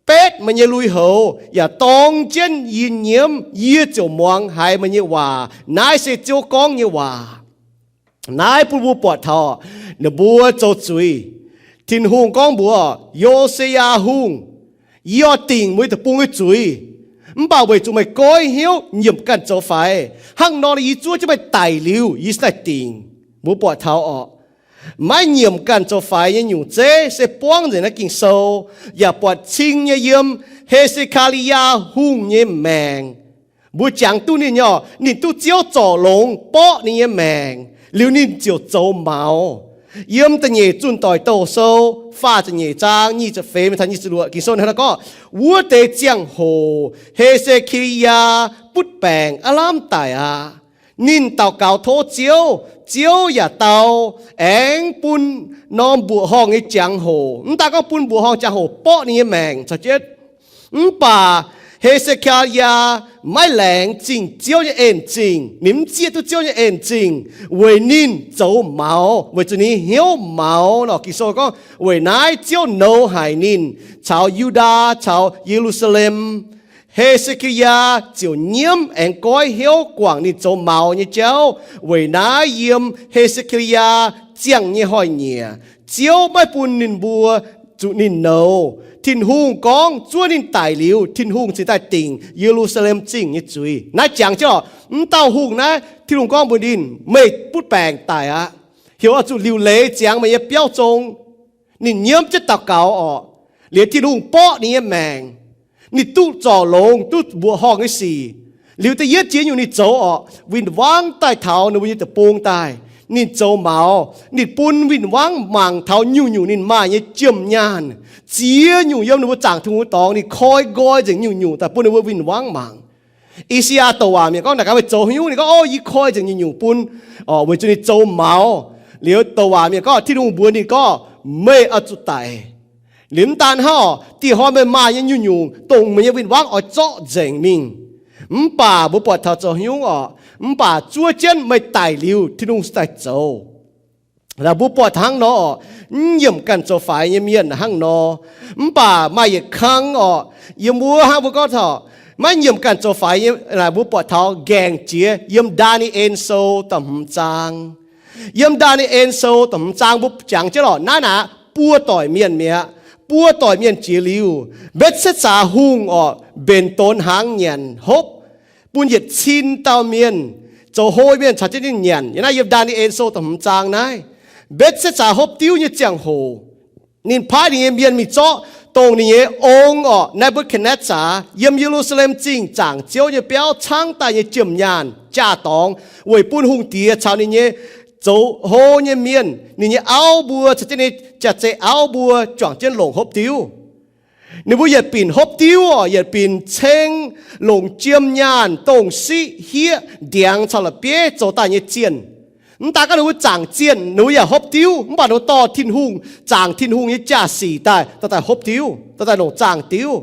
betv meih nyei lui-houx, yaac dorng jienv yie nyiemv, yie ziouc muangx haiz meih nyei waac. Naaiv se Ziouv gorngv nyei waac. Naaiv bun mbuo buatc taux ninh mbuo zoux zuiz. Tin-Hungh gorngv mbuox Yo^se^yaa Hungh, yie oix dingc meih deic-bung nyei zuiz, mv baac weic zuqc meih goiv hnyouv nyiemc ganh zoux faix, hnangv nor yie zuov jienv meih daic liuz yie se daaih dingc. Mbuo buatc taux orqc, maiv nyiemc ganh zoux faix nyei nyungc zeiv se buangv nzengc naaiv Ging-Sou, yaac buatc cing nyei yiem He^se^kaa^li^yaa Hungh nyei maengc. Mbuo jangx duqv ninh nyei orqc, ninh duqv Ziouv zorc longx borqv ninh nyei maengc, liuz ninh ziouc zoux maux. Yiem Da'nyeic Zunh Doic Douh Sou faah ziepc nyeic zaang nyic ziepc feix mingh taux nyic ziepc luoqc Ging-Sou hnangv naaiv gorngv, wuov deix ziangh hoc He^se^kaa^li^yaa butv baengc aav lamh daic aqv. Ninh daux gaux tov Ziouv, Ziouv yaac dau, aengx bun norm mbuoqc horngh nyei jangx-hoc. Mv daan gorngv bun mbuoqc horngh jangx-hoc borqv ninh nyei maengc caux jienv. Mv baac He^se^kaa^li^yaa maiv laengz zingh Ziouv nyei en-zingh. Ninh mv zieqv duqv Ziouv nyei en-zingh weic ninh zoux maux, weic zuqc ninh hnyouv maux nor. Ging-Sou gorngv weic naaiv Ziouv nouz haic ninh caux Yu^ndaa caux Ye^lu^saa^lem. He^se^kaa^li^yaa ziouc nyiemv aengx goiv hnyouv guangc ninh zoux maux nyei jauv. Weic naaiv yiem He^se^kaa^li^yaa ziangh nyei hnoi-nyieqc, Ziouv maiv bun ninh mbuo zuqc ninh nouz. Tin-Hungh gorngv zuov ninh daic liuz, Tin-Hungh cingx daaih dingc Ye^lu^saa^lem Zingh nyei zuiz. Naaiv jangx jienv orqc, mv dauh hungh naaiv Tin-Hungh gorngv mbuox ninh, meih butv baengc daic aqv. Heuc oix zuqc liuc leiz ziangx meih nyei biauv zong. Ninh nyiemv jienv daux gaux orqc, liuz Tin-Hungh borqv ninh nyei maengc. Ninh duqv zorc longx, duqv mbuoqc horngh nyei sic. Liuz da'yietv jiex nyungc ninh zoux orqc, win-wangv daaih taux ninh mbuo nyei deic-bung daaih. Ninh zoux maux, ninh bun win-wangv mangc taux nyungc-nyungc ninh maaih nyei jiem-nyaanh. Ziex nyungc yiem ninh mbuo zaangc Tin-Hungh dorngx, ninh koi nqoi nzengc nyungc-nyungc daaih bun ninh mbuo win-wangv mangc. I^saa^yaa douc waac mienh gorngv, Naaic gaax meih zoux haaix nyungc? Ninh gorngv, Ov, yie koi nzengc nyungc-nyungc bun, weic zuqc ninh zoux maux. Liuz douc waac mienh gorngv, Tin-Hungh mbuox ninh gorngv, Meih oix zuqc daic. Liuz mv daan hnangv, dieh hnoi meih maaih nyei nyungc-nyungc dongh meih nyei win-wangv oix zorqv nzengc mingh. Mv baac mbuo buatc taux zoux haaix nyungc orqc? Mv baac zuov jienv meih daic liuz, Tin-Hungh daaih zoux. Mbuo buatc hnangv nor, mv nyiemc ganh zoux faix nyei mienh hnangv nor. Mv baac maaih yietc kang orqc, yiem wuov hnangv mbuo gorngv taux, maiv nyiemc ganh zoux faix nyei, mbuo buatc taux nqaengc jiex yiem Ndaa^ni^en Sou da'hmz zaang. Yiem Ndaa^ni^en Sou da'hmz zaang mbuo jangx jienv lorqc, naaiv naaic buo doic mienh mi'aqv. Buo doic mienh jiex liuz, Mbetv^setv^saa Hungh orqc, mbenc donx hnaangx nyanc hopv, bun yietc cin dauh mienh, zoux hlo mienh caux jienv ninh nyanc. Yiem naaiv yiem Ndaa^ni^en Sou da'hmz zaang naaiv, Mbetv^setv^saa hopv diuv nyei ziangh hoc, ninh paaiv ninh nyei mienh mingh zorqv dongh ninh nyei ong orqc, Ne^mbu^katv^netv^saa, yiem Ye^lu^saa^lem Zingh zaangc Ziouv nyei biauv caangv daaih nyei jiem-nyaanh jaa-dorngx weic bun hungh diex caux ninh nyei zoux hlo nyei mienh, ninh nyei auv mbuo caux jienv ninh jaa-zei auv mbuo juangc jienv longc hopv diuv. Ninh mbuo yietc binc hopv diuv orqc, yietc binc ceng longc jiem-nyaanh, dongh siqv, hieqv, ndiangx caux la'bieiv zoux daaih nyei zienh. Mv daan gorngv ninh mbuo zaangc zienh, ninh mbuo yaac hopv diuv, mv baac ninh mbuo dorh Tin-Hungh, zaangc Tin-Hungh nyei jaa-sic daaih, dorh daaih hopv diuv, dorh daaih longc zaangc diuv.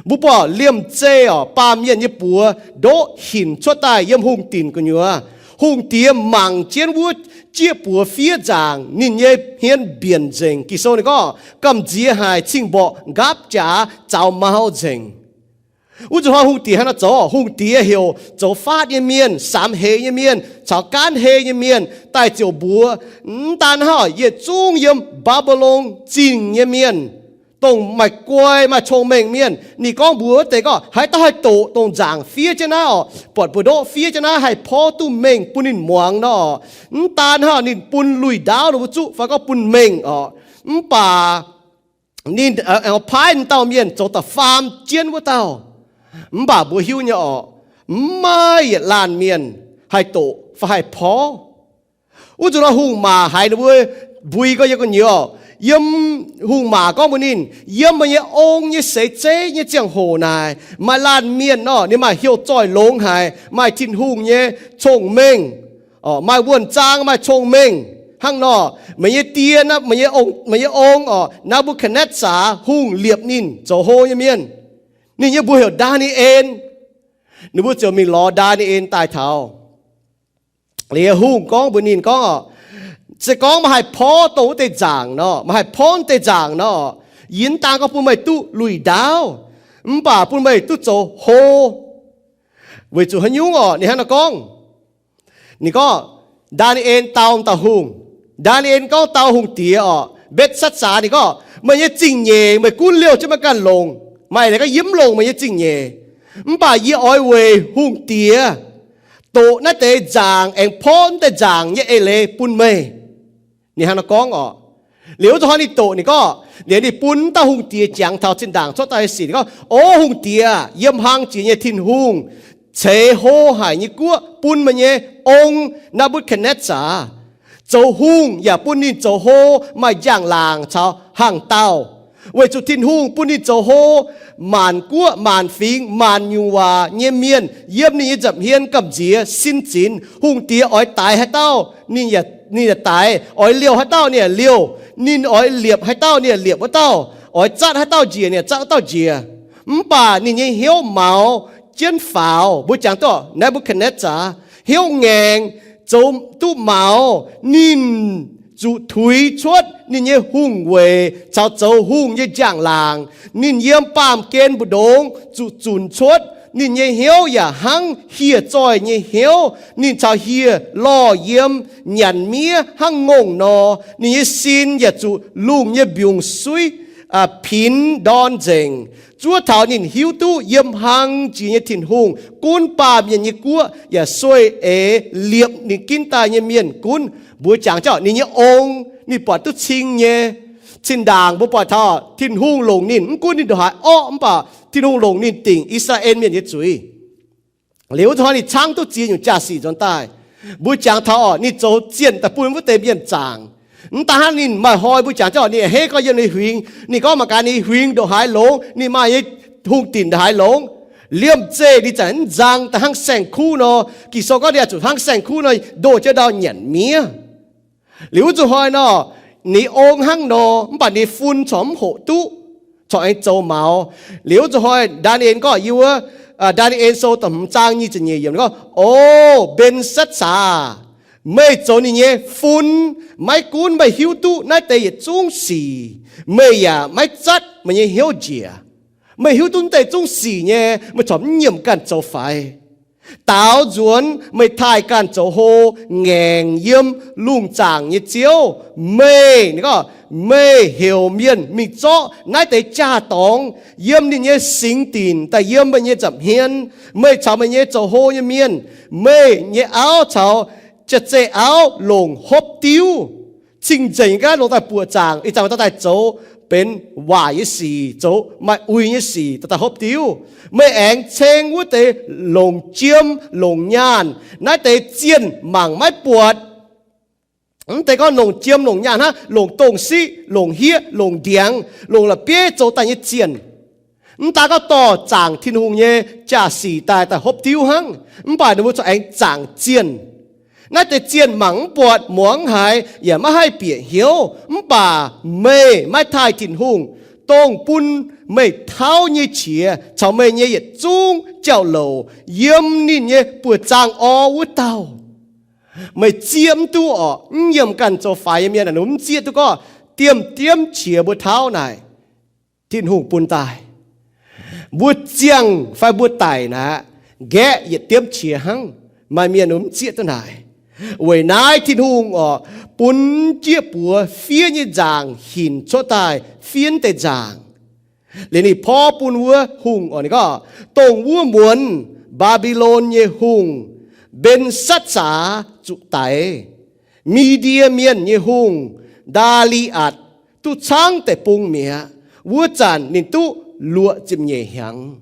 Mbuo buatc liemh zeih orqc, baamh mienh nyei buoz ndoqv hinc cuotv daaih yiem hungh dinc gu'nyuoz. Hungh diex mangc jienv wuov jieqv buoz fiev nzaangc, ninh nyei hmien mbienc nzengc. Ging-Sou ninh gorngv, gamh nziex haic, cing-mborqc nqaapv jaax zaux mau nzengc. Wuov zuqc hnoi hungh diex hnangv naaiv zoux. Hungh diex heuc zoux faatv nyei mienh, samx heix nyei mienh caux gaanv hei nyei mienh daaih ziouc mbuox, mv daan hnangv, yietc zungv yiem Mbaa^mbe^lon Zingh nyei mienh, dongh maaih guai maaih cong-mengh mienh. Ninh gorngv mbuox wuov deix gorngv, haaix dauh haih doqc dongh nzaangc fiev jienv naaiv orqc, buatc mbu'ndoqv fiev jienv naaiv haih porv duqv mengh bun ninh muangx nor, mv daan hnangv ninh bun lui-ndaauv ninh mbuo zuqv fai gorngv bun mengh orqc. Mv baac ninh paaiv dauh mienh zoux da'faam jienv wuov dauh. Mv baac mbuo hiuv nyei orqc, mv maaih yietc laanh mienh haih doqc fai haih porv. Wuov zuqc nor hungh maac haiz ninh mbuo mbui gorx-youz gu'nyuoz, yiem, hungh maac gorngv mbuox ninh, yiem meih nyei ong nyei seix zeiv nyei ziangh hoc naaic, maaih laanh mienh nor, ninh maaih heuc zoih longx haic, maaih Tin-Hungh nyei cong-mengh, maaih wuonh zaang, maaih cong-mengh. Hnangv nor, meih nyei die, meih nyei ong orqc, Naa^mbu^katv^netv^saa Hungh liepc ninh zoux hlo nyei mienh. Ninh nyei mbuox heuc Ndaa^ni^en. Ninh mbuo ziouc mingh lorz Ndaa^ni^en daaih taux. Liuz hungh gorngv mbuox ninh gorngv orqc, se gorngv meih haih porv dongh wuov deix nzaangc nor, meih haih porv deix nzaangc nor, yie mv daan gorngv bun meih duqv lui-ndaauv, mv baac bun meih duqv zoux hlo. Weic zuqc haaix nyungc orqc? Ninh hnangv nor gorngv. Ninh gorngv, Ndaa^ni^en dau dauh hungh. Ndaa^ni^en gorngv dau hungh diex orqc, Mbetv^setv^saa, ninh gorngv, meih nyei zingh nyeic meih gunv liouh jienv maiv ganh longx. Maaih leiz gorngv yie mv longc meih nyei zingh nyeic. Mv baac yie oix weic hungh diex doqc naaiv deix nzaangc aengx porv naaiv deix nzaangc nyei eix leiz bun meih. Ninh hnangv nor gorngv orqc. Liuz wuov zuqc hnoi ninh doqc, ninh gorngv, liuz ninh bun dauh hungh diex jangx taux zinh ndaangc cuotv daaih sic, ninh gorngv, O hungh diex, yiem hlang jiex nyei Tin-Hungh, ceix hlo haic nyei guoqv bun meih nyei ong, Naa^mbu^katv^netv^saa, zoux hungh yaac bun ninh zoux hlo, maaih njang-laangc caux hangh dauh. Weic zuqc Tin-Hungh bun ninh zoux hlo maanc guoqv, maanc fingx, maanc nyungc waac nyei mienh yiem ninh nyei nza'hmien gamh nziex sin zinx. Hungh diex oix daix haaix dauh, ninh yaac daix. Oix liouh haaix dauh, ninh yaac liouh. Ninh oix liepc haaix dauh, ninh yaac liepc wuov dauh. Oix zatv haaix dauh njiec, ninh yaac zatv wuov dauh njiec. Mv baac ninh nyei hnyouv maux jienv faaux, mbuo jangx duqv Naa^mbu^katv^netv^saa, hnyouv ngaengc, zoux duqv maux. Ninh zuqc tuix cuotv ninh nyei hungh weic caux zoux hungh nyei njang-laangc. Ninh yiem baamh gen mbu'ndongx zuqc zunc cuotv. Ninh nyei hnyouv yaac hnangv hieh zoih nyei hnyouv. Ninh caux hieh lorh yiem, nyanc miev hnangv ngongh nor. Ninh nyei sin yaac zuqc lungh nyei mbiungc-suiv pinx ndorn nzengc. Zuov taux ninh hiuv duqv yiem hlang jiex nyei Tin-Hungh gunv baamh mienh nyei guoqv yaac sueih eix liepc ninh ginv daaih nyei mienh gunv. Mbuo jangx jauv ninh nyei ong, ninh buatc duqv cing nyei. Zinh ndaangc mbuo buatc taux Tin-Hungh longc ninh, mv gunv ninh ndongc haaix orqv, mv baac Tin-Hungh longc ninh dingc I^saa^laa^en Mienh nyei zuiz. Liuz wuov zuqc hnoi ninh caangv duqv ziex nyungc jaa-sic nzuonx daaih. Mbuo jangx taux orqc, ninh zoux zienh daaih bun wuov deix mienh zaangc. Mv daan hnangv, ninh maaih hnoi mbuo jangx jauv ninh hei gorx yiem ninh huingx, ninh gorngv mangc gaax ninh huingx ndongc haaix longx, ninh maaih nyei hungh dinc ndongc haaix longx. Liemh zeih ninh zanc mv nzang daaih hnangv saeng-kuv nor. Ging-Sou gorngv ninh oix zuqc hnangv saeng-kuv nor ndoh jienv ndau nyanc miev. Liuz wuov zuqc hnoi nor, ninh ong hnangv nor, mv baac ninh fun corc mv hoqc duqv, corc aengx zoux maux. Liuz wuov zuqc hnoi Ndaa^ni^en gorngv yiem wuov, Ndaa^ni^en Sou da'hmz zaang nyic ziepc nyeic yiemc gorngv, O Mben^satv^saa, meih zoux ninh nyei fun, maiv gunv meih hiuv duqv naaiv deix yietc zungv sic, meih yaac maiv zatv meih nyei hnyouv njiec. Meih hiuv duqv naaiv deix zungv sic nyei, meih corc mv nyiemc ganh zoux faix. Daaux nzuonx meih taaih ganh zoux hlo, ngaengc yiem lungh zaangc nyei Ziouv. Meih, ninh gorngv, meih heuc mienh mingh zorqv naaiv deix jaa-dorngx yiem ninh nyei singx dinc daaih yiem meih nyei nza'hmien. Meih caux meih nyei zoux hlo nyei mienh, meih nyei auv caux jaav-zeih auv longc hopv diuv cing-nzengc gaax longc daaih buoqc zaangc, ih zanc dorh daaih zoux benx waaic nyei sic, zoux maaih uix nyei sic, dorh daaih hopv diuv. Meih aengx ceng wuov deix longc jiem longc nyaanh, naaiv deix zienh mangc maiv buatc. Mv deix gorngv longc jiem longc nyaanh hnangv, longc dongh siqv, longc hieqv, longc ndiangx, longc la'bieiv zoux daaih nyei zienh. Mv daan gorngv dorh zaangc Tin-Hungh nyei jaa-sic daaih, daaih hopv diuv hnangv, mv baac ninh mbuo corc aengx zaangc zienh. Naaiv deix zienh mangc mv buatc, muangx mv haiz, yaac maiv haih bieqc hnyouv. Mv baac meih maiv taaih Tin-Hungh, dongh bun meih tauv nyei qiex caux meih nyei yietc zungv jauv-louc yiem ninh nyei buoz-zaangv orv wuov dauh, meih zieqv mv duqv orqc. Mv nyiemc ganh zoux faix nyei mienh, ninh mv zieqv duqv gorngv diemv diemv qiex mbuo tauv naaic, Tin-Hungh bun daaih. Mbuo ziangh fai mbuo daic naaic, nqaeqv yietc diemv qiex hnangv. Maaih mienh mv zieqv duqv naaic. Weic naaiv Tin-Hungh orqc, bun jieqv buoz fiev nyei nzaangc hinc cuotv daaih fiev deix nzaangc. Liuz ninh porv bun wuov hungh orqc, ninh gorngv, dongh wuov muonz Mbaa^mbi^lon nyei hungh, Mben^satv^saa, zuqc daic, Mi^ndie Mienh nyei hungh, Ndaa^li^atc, duqv caangv deic-bung mi'aqv. Wuov zanc ninh duqv luoqc ziepc nyeic hnyangx.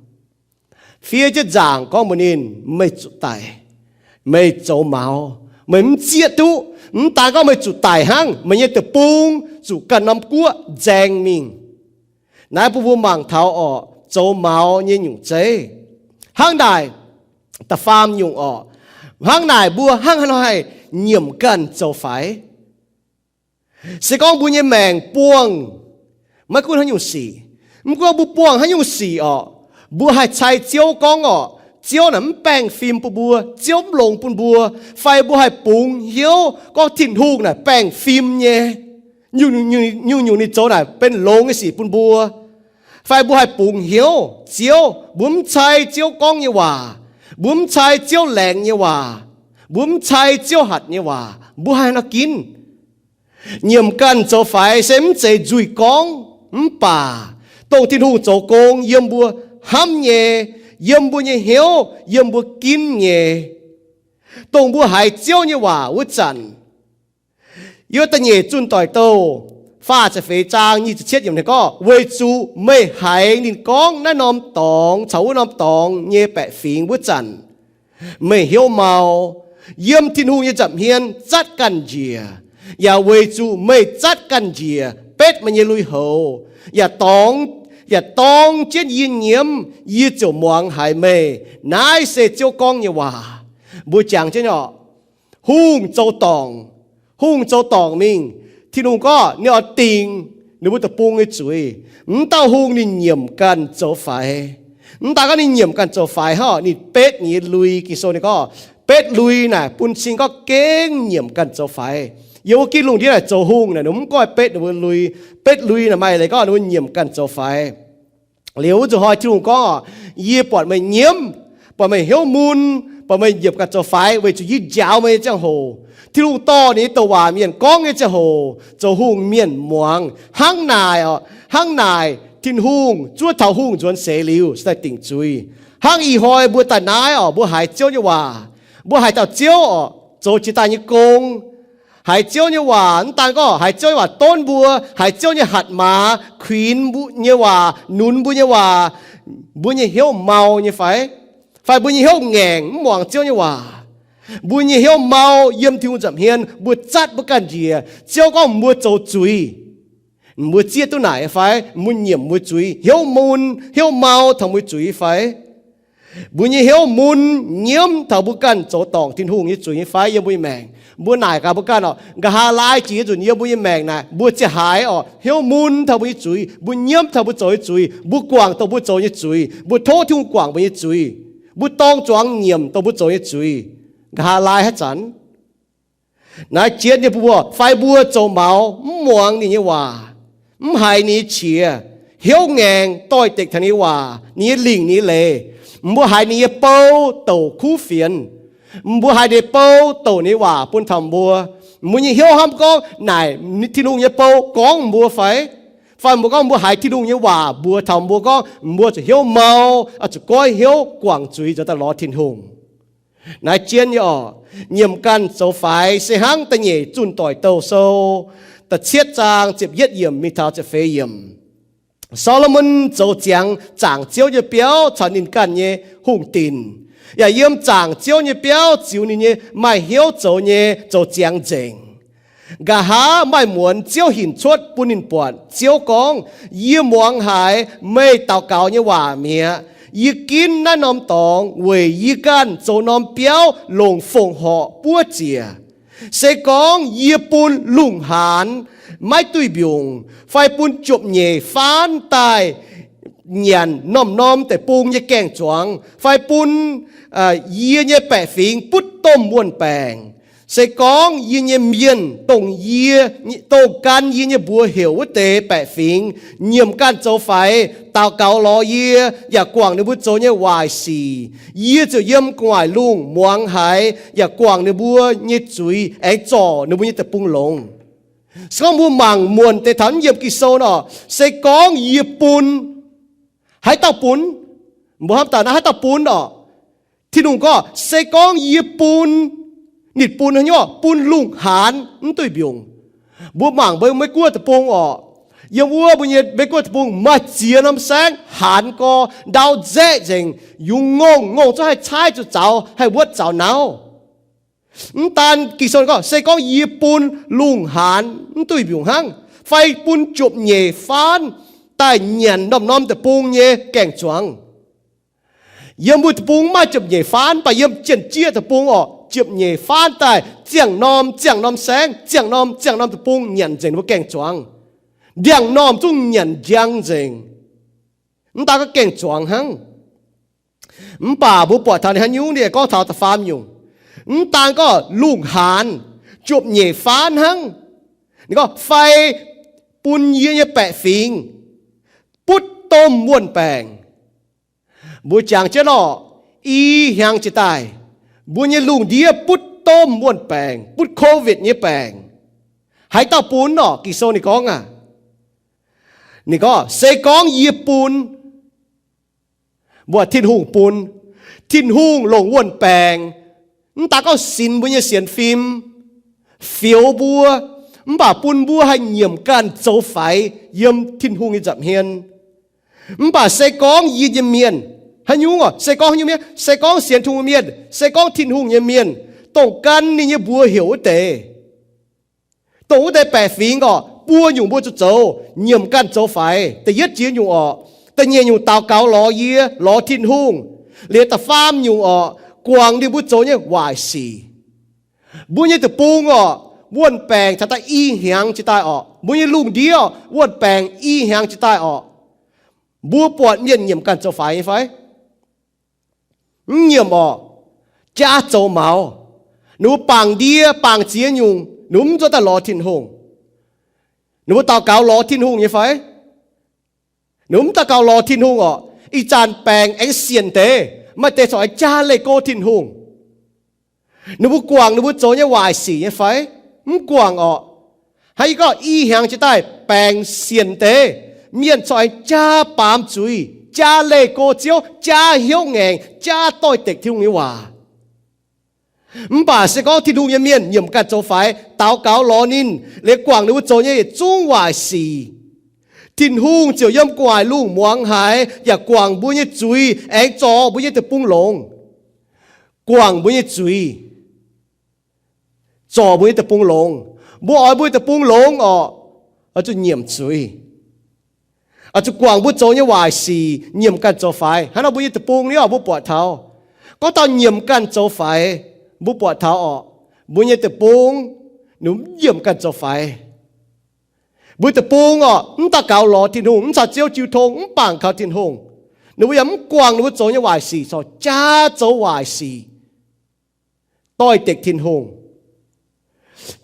Fiev jienv nzaangc gorngv mbuox ninh, meih zuqc daic. Meih zoux maux, meih mv zieqv duqv. Mv daan gorngv meih zuqc daic hnangv, meih nyei deic-bung zuqc ganh norm guoqv nzaeng mingh. Naaiv bun mbuo mangc taux orqc, zoux maux nyei nyungc zeiv. Hnangv naaic, da'faam nyungc orqc, hnangv naaic mbuo hnangv haaix nor haih nyiemc ganh zoux faix? Se gorngv mbuo nyei maengc buangh maiv gunv haaix nyungc sic, mv gunv mbuo buangh haaix nyungc sic orqc, mbuo haih cai Ziouv gorngv orqc, Ziouv naaic mv baengh fim bun mbuo, Ziouv mv longx bun mbuo, fai mbuo haih bungx hnyouv gorngv Tin-Hungh naaic baengh fim nyei, nyungc-nyungc ninh zoux naaic benx longx nyei sic bun mbuo. Fai mbuo haih bungx hnyouv, Ziouv, mbuo mv cai Ziouv gorngv nyei waac, mbuo mv cai Ziouv laengz nyei waac, mbuo mv cai Ziouv hatc nyei waac, mbuo haih nor ginv. Nyiemc ganh zoux faix se mv zeiz nzuih gorngv, mv baac dongh Tin-Hungh zoux gong yiem mbuo hnamv nyei, yiem mbuo nyei hnyouv, yiem mbuo ginv nyei, dongh mbuo haiz Ziouv nyei waac wuov zanc. Yiem Da'nyeic Zunh Doic Douh faah ziepc feix zaang nyic ziepc cietv yiemc ninh gorngv, weic zuqc meih haiz ninh gorngv naaiv norm dorngx caux wuov norm dorngx nyei baeqc fingx wuov zanc, meih hnyouv mau, yiem Tin-Hungh nyei nza'hmien zatv ganh njiec. Yaac weic zuqc meih zatv ganh njiec, betv meih nyei lui-houx, yaac dorngx, yaac dorng jienv yie nyiemv, yie ziouc muangx haiz meih. Naaiv se Ziouv gorngv nyei waac. Mbuo jangx jienv orqc, hungh zoux dorngc, hungh zoux dorngc mingh, Tin-Hungh gorngv ninh oix dingc ninh mbuo deic-bung nyei zuiz. Mv dauh hungh ninh nyiemc ganh zoux faix. Mv daan gorngv ninh nyiemc ganh zoux faix hnangv, ninh betv ninh nyei lui. Ging-Sou ninh gorngv betv lui naaic bun cing gorngv gengh nyiemc ganh zoux faix. Yiem wuov ginv lungh ndiev naaic zoux hungh naaic, ninh mv goiv betv ninh mbuo lui. Betv lui naaic maaih leiz gorngv ninh mbuo nyiemc ganh zoux faix. Liuz wuov zuqc hnoi Tin-Hungh gorngv, yie buatc meih nyiemv, buatc meih hnyouv mun, buatc meih nyiemc ganh zoux faix weic zuqc yie njaaux meih nyei ziangh hoc. Tin-Hungh dorh ninh nyei douc waac mienh gorngv nyei ziangh hoc, zoux hungh mienh muangx. Hnangv naaic orqc, hnangv naaic Tin-Hungh zuov taux hungh nzuonx seix liuz se daaih dingc zuiz. Hnangv ih hnoi mbuo daaih naaiv orqc, mbuo haiz Ziouv nyei waac, mbuo haiz dauh Ziouv orqc zoux jiex daaih nyei gong. Haiz Ziouv nyei waac, mv daan gorngv haiz Ziouv nyei waac donv mbuo, haiz Ziouv nyei hatc maaz kuinx mbuo nyei waac, nunz mbuo nyei waac, mbuo nyei hnyouv mau nyei fai? Fai mbuo nyei hnyouv ngaengc mv muangx Ziouv nyei waac? Mbuo nyei hnyouv mau yiem Tin-Hungh nza'hmien, mbuo zatv mbuo ganh njiec. Ziouv gorngv mbuo zoux zuiz, mbuo zieqv duqv naaic fai? Mbuo nyiemc mbuo zuiz, hnyouv mun, hnyouv mau taux mbuo zuiz fai? Mbuo nyei hnyouv mun nyiemv taux mbuo ganh zoux dorngc Tin-Hungh nyei zuiz nyei fai yiem mbuo nyei maengc? Mbuo naaic gaax mbuo ganh oc, nqa'haav laai jiex nyei nzunc yiem mbuo nyei maengc naaic, mbuo ziangh haaix oc, hnyouv mun taux mbuo nyei zuiz, mbuo nyiemv taux mbuo zoux nyei zuiz, mbuo guangc dongh mbuo zoux nyei zuiz, mbuo tov Tin-Hungh guangc mbuo nyei zuiz, mbuo dorng zuangx nyiemc dongh mbuo zoux nyei zuiz, nqa'haav laai haaix zanc? Naaiv jienv nyei mbuo fai mbuo zoux maux mv muangx ninh nyei waac, mv haiz ninh nyei qiex, hnyouv ngaengc doix-dekc taux ninh nyei waac, ninh nyei lingc, ninh nyei leiz. Mbuo haiz ninh nyei bou douc kuv fienx. Mbuo haiz ninh nyei bou douc ninh nyei waac bun taux mbuo. Mbuo nyei hnyouv hnamv gorngv naaic Tin-Hungh nyei bou gorngv mbuo fai? Fai mbuo gorngv mbuo haiz Tin-Hungh nyei waac mbuox taux mbuo gorngv mbuo zuqc hnyouv mau, zuqc goiv hnyouv guangc zuiz nzoux daaih lorz Tin-Hungh? Naaiv jienv nyei oc. Nyiemc Ganh Zoux Faix se hnangv Da'nyeic Zunh Doic Douh Sou da'cietv zaang ziepc yietv yiemc mingh taux ziepc feix yiemc. Saa^lo^morn zoux ziangx zaangc Ziouv nyei biauv caux ninh ganh nyei hungh dinc, yaac yiem zaangc Ziouv nyei biauv ziux ninh nyei maaih hnyouv zoux nyei zoux ziangx nzengc. Nqa'haav maaih muonz Ziouv hinc cuotv bun ninh buatc. Ziouv gorngv, Yie muangx haiz meih daux gaux nyei waac mi'aqv. Yie ginv naaiv norm dorngx weic yie ganh zoux norm biauv longc fongc horc buov ziec. Se gorngv yie bun lungh haanz maiv duih mbiungc, fai bun jopv-nyeic faanv daaih nyanc norm-norm deic-bung nyei gaeng zuangx, fai bun yie nyei baeqc fingx butv domh wuon-baengc, se gorngv yie nyei mienh, dongh yie, dongh gan yie nyei mbuox heuc wuov deix baeqc fingx nyiemc ganh zoux faix, daux gaux lorz yie, yaac guangc ninh mbuo zoux nyei waaic sic, yie ziouc yiem gu'nguaaic lungh muangx haiz, yaac guangc ninh mbuo nyei zuiz, aengx zorc ninh mbuo nyei deic-bung longx. Se gorngv mbuo mangc muonc deix taux naaiv yiem Ging-Sou nor, se gorngv yie bun, haaix dauh bun? Mbuo hnamv daaih naaiv haaix dauh bun orqc? Tin-Hungh gorngv, Se gorngv yie bun, ninh bun haaix nyungc? Bun lungh haanz mv duih mbiungc. Mbuo mangc mbuo Meiv-Guoqv deic-bung orqc, yiem wuov mbuo nyei Meiv-Guoqv deic-bung maaih ziex norm saengv haanz gorx, ndau nzaeqv nzengc, yungz ngongh, ngongh zungv haih caaiv zuqc zaux, haih wuotv zaux nauv. Mv daan Ging-Sou gorngv, Se gorngv yie bun lungh haanz mv duih mbiungc hnangv, fai bun jopv-nyeic faanv daaih nyanc norm-norm deic-bung nyei gaeng zuangx. Yiem mbuo deic-bung maaih jopv-nyeic faanv, mv baac yiem Janx-Jieqv deic-bung orqc, jopv-nyeic faanv daaih ziangh norm ziangh norm saengv, ziangh norm ziangh norm deic-bung nyanc nzengc ninh mbuo gaeng zuangx. Ndiangx-normh zungv nyanc njang nzengc. Mv daan gorngv gaeng zuangx hnangv. Mv baac mbuo buatc taux ninh haaix nyungc, ninh gorngv taux da'faam nyungc. Mv daan gorngv lungh haanz, jopv-nyeic faanv hnangv. Ninh gorngv, Fai bun yie nyei baeqc fingx butv domh wuon-baengc. Mbuo jangx jienv orqc, i hnyangx jiex daaih, mbuo nyei lungh ndiev butv domh wuon-baengc, butv COVID nyei baengc. Haaix dauh bun orqc? Ging-Sou ninh gorngv aqv. Ninh gorngv, Se gorngv yie bun, mbuo Tin-Hungh bun. Tin-Hungh longc wuon-baengc, mv daan gorngv sinx mbuo nyei sienx fim, fioux mbuo, mv baac bun mbuo haih nyiemc ganh zoux faix yiem Tin-Hungh nyei nza'hmien. Mv baac se gorngv yie nyei mienh, haaix nyungc orqc? Se gorngv haaix nyungc mienh? Se gorngv sienx Tin-Hungh mienh, se gorngv Tin-Hungh nyei mienh, dongh gan ninh nyei mbuox heuc wuov deix, dongh wuov deix baeqc fingx orqc, buo nyungc mbuo zuqc zoux, nyiemc ganh zoux faix. Da'yietv jiex nyungc orqc. Da'nyeic nyungc, daux gaux lorz yie, lorz Tin-Hungh. Liuz da'faam nyungc orqc, guangc ninh mbuo zoux nyei waaic sic. Mbuo nyei deic-bung orqc, wuon-baengc caux daaih i hnyangx jiex daaih orqc. Mbuo nyei lungh ndiev orqc, wuon-baengc i hnyangx jiex daaih orqc. Mbuo buatc mienh nyiemc ganh zoux faix nyei fai? Mv nyiemc orqc. Jaav zoux maux. Ninh mbuo bangc ndie bangc ziex nyungc, ninh mbuo mv zuov daaih lorz Tin-Hungh. Ninh mbuo daux gaux lorz Tin-Hungh nyei fai? Ninh mbuo mv daux gaux lorz Tin-Hungh orqc. Ih zanc baengc aengx sienc deix, maaih deix corc aengx jaa leih go Tin-Hungh. Ninh mbuo guangc ninh mbuo zoux nyei waaic sic nyei fai? Mv guangc orqc. Hnangv yie gorngv, i hnyangx jiex daaih baengc sienc deix, mienh corc aengx jaa baamz zuiz, jaa leih go Ziouv, jaa hnyouv ngaengc, jaa doix-dekc Tin-Hungh nyei waac. Mv baac se gorngv Tin-Hungh nyei mienh nyiemc ganh zoux faix, daux gaux lorz ninh, liuz guangc ninh mbuo zoux nyei yietc zungv waaic sic, Tin-Hungh ziouc yiem gu'nguaaic lungh muangx haiz yaac guangc mbuo nyei zuiz, aengx zorc mbuo nyei deic-bung longx. Guangc mbuo nyei zuiz, zorc mbuo nyei deic-bung longx. Mbuo oix mbuo nyei deic-bung longx orqc, oix zuqc nyiemc zuiz. oix zuqc guangc mbuo zoux nyei waaic sic nyiemc ganh zoux faix. Hnangv nor mbuo nyei deic-bung ni oc, mbuo buatc taux, gorngv taux nyiemc ganh zoux faix, mbuo buatc taux oc, mbuo nyei deic-bung, ninh mbuo mv nyiemc ganh zoux faix. Mbuo deic-bung oc, mv daux gaux lorz Tin-Hungh, mv caux Ziouv jiu tong, mv bangc kaux Tin-Hungh. Ninh mbuo yaac mv guangc ninh mbuo zoux nyei waaic sic, corc jaax zoux waaic sic, doix-dekc Tin-Hungh.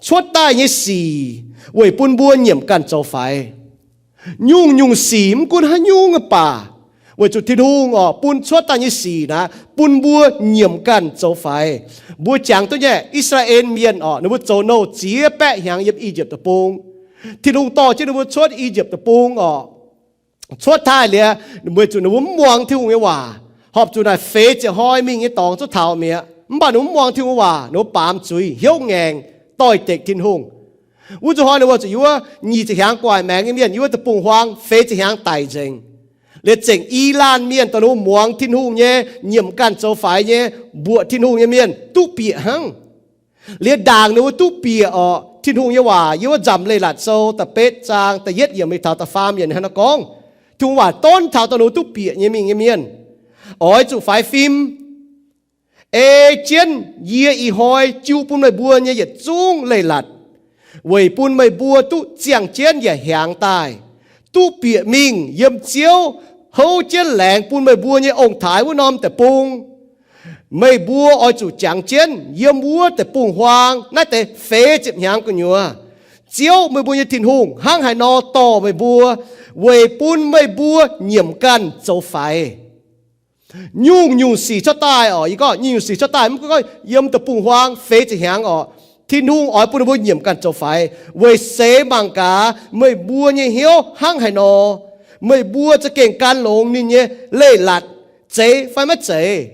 Cuotv daaih nyei sic weic bun mbuo nyiemc ganh zoux faix. Nyungc-nyungc sic mv gunv haaix nyungc baac, weic zuqc Tin-Hungh oc, bun cuotv daaih nyei sic naaic bun mbuo nyiemc ganh zoux faix. Mbuo jangx duqv nyei I^saa^laa^en Mienh oc, ninh mbuo zoux nouh ziex baeqv hnyangx yiem I^yipv Deic-Bung. Tin-Hungh dorh jienv ninh mbuo cuotv I^yipv Deic-Bung oc, cuotv taaih liuz, weic zuqc ninh mbuo mv muangx Tin-Hungh nyei waac, horpc zuqc naaic feix ziepc hnoi mingh nyei dorngx zuqc taux mi'aqv. Mv baac ninh mbuo mv muangx Tin-Hungh nyei waac, ninh mbuo baamz zuiz, hnyouv ngaengc, doix-dekc Tin-Hungh. Wuov zuqc hnoi ninh mbuo zuqc yiem wuov nyic ziepc hnyangx guaix maengx nyei mienh, yiem wuov deic-bung-huaang feix ziepc hnyangx daic nzengc. Liuz zengc i laanh mienh dongh ninh mbuo muangx Tin-Hungh nyei, nyiemc ganh zoux faix nyei, mbuoqc Tin-Hungh nyei mienh duqv bieqc hnangv. Liuz ndaangc ninh mbuo duqv bieqc oc, Tin-Hungh nyei waac yiem wuov Nzamc Leiz-Latc Sou da'betv zaang da'yietv yiemc mingh taux da'faam yiemc hnangv naaiv gorngv, Tin-Hungh waac donv taux dongh ninh mbuo duqv bieqc nyei mingh nyei mienh, oix zuqc faix fim, ei jienv yie ih hnoi jiu bun meih mbuo nyei yietc zungv leiz-latc, weic bun meih mbuo duqv ziangh jienv yaac hiaangx daaih, duqv bieqc mingh yiem Ziouv houv jienv laengz bun meih mbuo nyei ong-taaix wuov norm deic-bung. Meih mbuo oix zuqc jangx jienv yiem wuov deic-bung-huaang naaiv deix feix ziepc hnyangx gu'nyuoz. Ziouv meih mbuo nyei Tin-Hungh hnangv haaix nor dorh meih mbuo, weic bun meih mbuo nyiemc ganh zoux faix. Nyungc-nyungc sic cuotv daaih oc, yie gorngv nyungc-nyungc sic cuotv daaih, mv gunv gorngv yiem deic-bung-huaang feix ziepc hnyangx oc, Tin-Hungh oix bun ninh mbuo nyiemc ganh zoux faix, weic seix mangc gaax meih mbuo nyei hnyouv hnangv haaix nor, meih mbuo za'gengh gan longx ninh nyei leiz-latc zeiz fai maiv zeiz.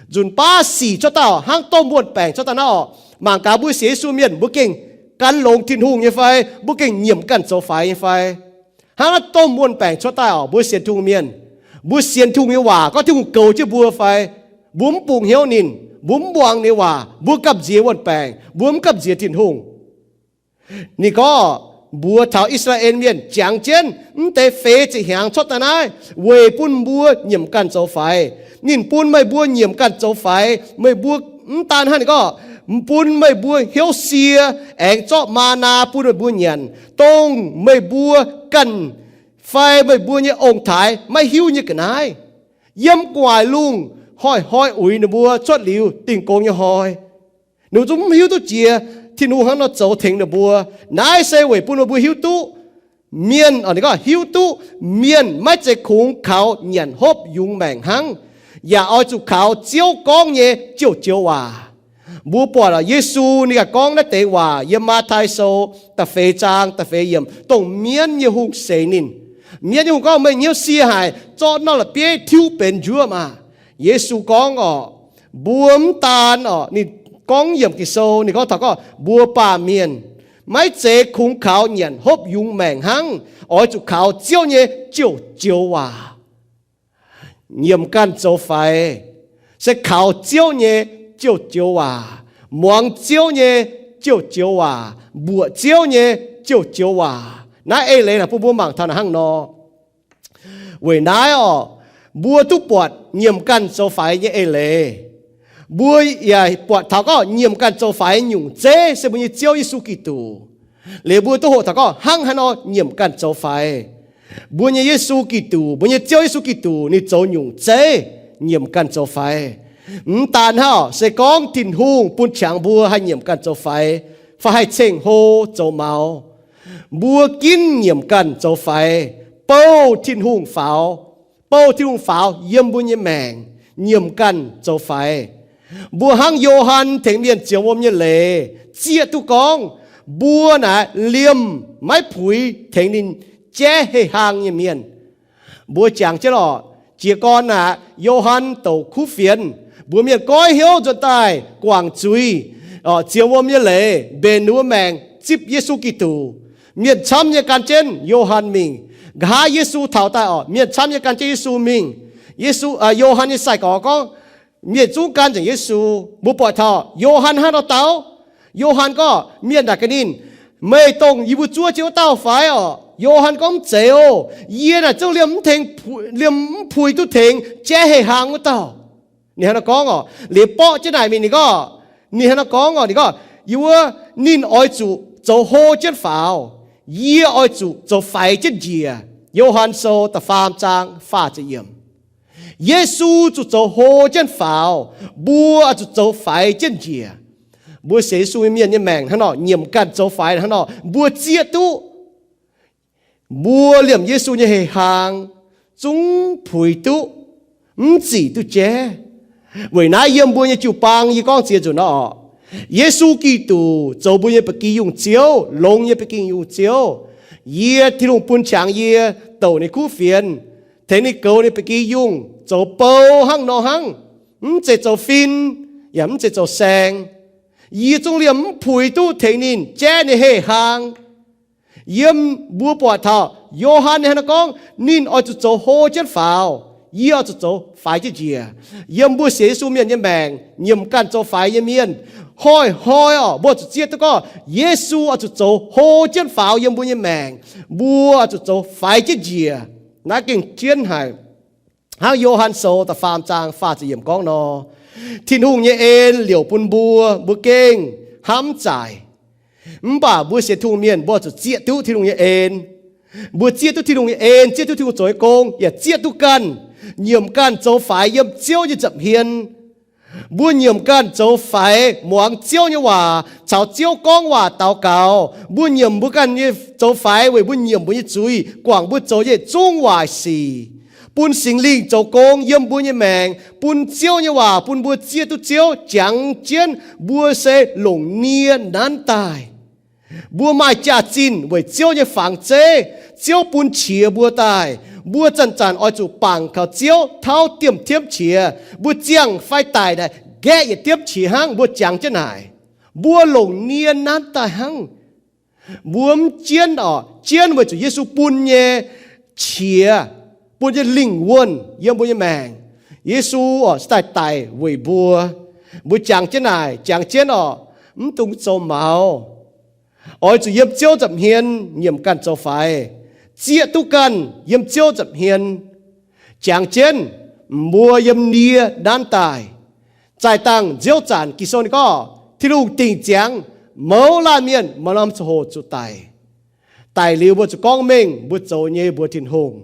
Nzunc baav sic cuotv daaih oc, hnangv domh muonh baengc cuotv daaih naaiv oc, mangc gaax mbuo sienx Yesu mienh mbuo gengh gan longx Tin-Hungh nyei fai, mbuo gengh nyiemc ganh zoux faix nyei fai. Hnangv naaiv domh muonh baengc cuotv daaih oc, mbuo sienx Tin-Hungh mienh, mbuo sienx Tin-Hungh nyei waac gorngv Tin-Hungh goux jienv mbuo fai, mbuo mv bungx hnyouv ninh, mbuo mv muangx ninh nyei waac, mbuo gamh nziex muonh baengc, mbuo mv gamh nziex Tin-Hungh. Ninh gorngv mbuox taux I^saa^laa^en Mienh jangx jienv mv deix feix ziepc hnyangx cuotv daaih naaiv weic bun mbuo nyiemc ganh zoux faix. Ninh bun meih mbuo nyiemc ganh zoux faix. Meih mbuo mv daan hnangv, ninh gorngv bun meih mbuo hnyouv sie, aengx zorqv maa^naa bun meih mbuo nyanc, dongh meih mbuo ganh fai meih mbuo nyei ong-taaix maiv hiuv nyei ga'naaiv. Yiem gu'nguaaic lungh hnoi-hnoi uix ninh mbuo cuotv liuz dingh gong nyei hnoi, ninh mbuo zungv mv hiuv duqv jiex Tin-Hungh hnangv nor zoux tengx ninh mbuo. Naaiv se weic bun meih mbuo hiuv duqv, mienh, ninh gorngv hiuv duqv mienh maiv zeiz kungx kaux nyanc hopv yungz maengc hnangv, yaac oix zuqc kaux Ziouv gorngv nyei joux-joux waac. Mbuo buatc Yesu ninh ganh gorngv naaiv deix waac yiem Matv^tai Sou da'feix zaang da'feix yiemc, dongh mienv nyei hungh seix ninh. Mienv nyei hungh gorngv, meih hnyouv sie haic, zorqv norm la'bieiv tiuv benx njuov maah! Yesu gorngv oc, mbuo mv daan oc, ninh gorngv yiemc Ging-Sou, ninh gorngv taux gorngv mbuo baamh mienh maiv zeiz kungx kaux nyanc hopv yungz maengc hnangv, oix zuqc kaux Ziouv nyei joux-joux waac. Nyiemc ganh zoux faix se kaux Ziouv nyei joux-joux waac, muangx Ziouv nyei joux-joux waac, mbuoqc Ziouv nyei joux-joux waac. Naaiv eix leiz naaic bun mbuo mangc taux naaic hnangv nor. Weic naaiv oc, mbuo duqv buatc nyiemc ganh zoux faix nyei eix leiz. Mbuo yaac buatc taux gorngv nyiemc ganh zoux faix nyungc zeiv se mbuo nyei Ziouv Yesu Giduc. Liuz mbuo duqv hoqc taux gorngv hnangv haaix nor nyiemc ganh zoux faix. Mbuo nyei Yesu Giduc, mbuo nyei Ziouv Yesu Giduc, ninh zoux nyungc zeiv nyiemc ganh zoux faix. Mv daan hnangv, se gorngv Tin-Hungh bun qangx mbuo haih nyiemc ganh zoux faix, fai haih ceng-hlo zoux maux, mbuo ginv nyiemc ganh zoux faix, bouh Tin-Hungh faaux, bouh Tin-Hungh faaux yiem mbuo nyei maengc, nyiemc ganh zoux faix. Mbuo hnangv Yo^han tengx mienh zioux wuom nyei leiz zieqv duqv gorngv, mbuo naaic liemh maiv puix tengx ninh jaiv heh hlang nyei mienh. Mbuo jangx jienv lorqc, jiez gorn naaic Yo^han douc kuv fienx, mbuox mienh goiv hnyouv nzuonx daaih guangc zuiz, zioux wuom nyei leiz, mbenc ninh mbuo maengc zipv Yesu Giduc. Mienh camv nyei gan jienv Yo^han mingh. Nqa'haav Yesu taux daaih oc, mienh camv nyei gan jienv Yesu mingh. Yesu, Yo^han nyei sai-gorx gorngv, mienh zungv gan nzengc Yesu. Mbuo buatc taux Yo^han hnangv nor dau. Yo^han gorngv, mienh naaic gaax ninh, meih dongh yie mbuo zuov jienv wuov dauh fai oc? Yo^han gorngv, Mv zeiz oc. Yie naaic zungv liemh mv tengx, liemh mv puix duqv tengx jaiv heh hlang wuov dauh. Ninh hnangv naaiv gorngv oc. Liuz borqv jienv naaic mingh ninh gorngv, ninh hnangv naaiv gorngv oc, ninh gorngv, Yie wuov, ninh oix zuqc zoux hlo jienv faaux, yie oix zuqc zoux faix jienv njiec. Yo^han Sou da'faam zaang faah ziepc yiemc. Yesu zuqc zoux hlo jienv faaux, mbuo oix zuqc zoux faix jienv njiec. Mbuo sienx Yesu nyei mienh nyei maengc hnangv nor, nyiemc ganh zoux faix hnangv nor, mbuo zieqv duqv mbuo liemh Yesu nyei heh hlang zungv puix duqv, mv zic duqv jaiv. Weic naaiv yiem mbuo nyei jiu-baang, yie gorngv ziex nzunc nor oc, Yesu Giduc zoux mbuo nyei ba'gi yungh Ziouv, longx nyei ba'gi yungh Ziouv. Yie, Tin-Hungh bun qangx yie douc ninh kuv fienx, tengx ninh goux ninh ba'gi yungh zoux bou hnangv nor hnangv, mv zeiz zoux fin, yaac mv zeiz zoux saeng. Yie zungv liemh mv puix duqv tengx ninh jaiv ninh heh hlang. Yiem mbuo buatc taux Yo^han ninh hnangv naaiv gorngv, ninh oix zuqc zoux hlo jienv faaux, yie oix zuqc zoux faix jienv njiec. Yiem mbuo sienx Yesu mienh nyei maengc, nyiemc ganh zoux faix nyei mienh, hnoi-hnoi oc, mbuo zuqc zieqv duqv gorngv Yesu oix zuqc zoux hlo jienv faaux yiem mbuo nyei maengc, mbuo oix zuqc zoux faix jienv njiec. Naaiv gengh jienv haic. Hnangv Yo^han Sou da'faam zaang faah ziepc yiemc gorngv nor, Tin-Hungh nyei en liouc bun mbuo, mbuo gengh hnamv zaaic. Mv baac mbuo sienx Tin-Hungh mienh mbuo zuqc zieqv duqv Tin-Hungh nyei en. Mbuo zieqv duqv Tin-Hungh nyei en, zieqv duqv Tin-Hungh zoux nyei gong, yaac zieqv duqv ganh nyiemc ganh zoux faix yiem Ziouv nyei nza'hmien. Mbuo nyiemc ganh zoux faix muangx Ziouv nyei waac, caux Ziouv gorngv waac daux gaux. Mbuo nyiemc mbuo ganh nyei zoux faix weic mbuo nyiemc mbuo nyei zuiz, guangc mbuo zoux nyei zungv waaic sic, bun Singx Lingh zoux gong yiem mbuo nyei maengc, bun Ziouv nyei waac bun mbuo zieqv duqv Ziouv jangx jienv mbuo se longc nie nanv daaih. Mbuo maaih jaax-zinh weic Ziouv nyei fangx zeiv. Ziouv bun qiex mbuo daaih, mbuo zanc-zanc oix zuqc bangc kaux Ziouv tauv diemv tiemv qiex. Mbuo ziangh fai daic naaic nqaeqv yietc diemv qiex hnangv, mbuo jangx jienv naaic. Mbuo longc nie nanv daaih hnangv. Mbuo mv jienv oc, jienv weic zuqc Yesu bun nyei qiex, bun nyei lingh wuonh yiem mbuo nyei maengc. Yesu oc, se daaih daic weic mbuo. Mbuo jangx jienv naaic, jangx jienv oc, mv dungx zoux maux. Oix zuqc yiem Ziouv nza'hmien nyiemc ganh zoux faix, zieqv duqv ganh yiem Ziouv nza'hmien. Jangx jienv, mbuo yiem nie nanv daaih. Zaih dangh nziouv zanc Ging-Sou ninh gorngv, Tin-Hungh dingc ziangx mouz laanh mienh maaih norm ziangh hoc zuqc daic. Daic liuz mbuo zuqc gorngv mengh mbuo zoux nyei mbuox Tin-Hungh.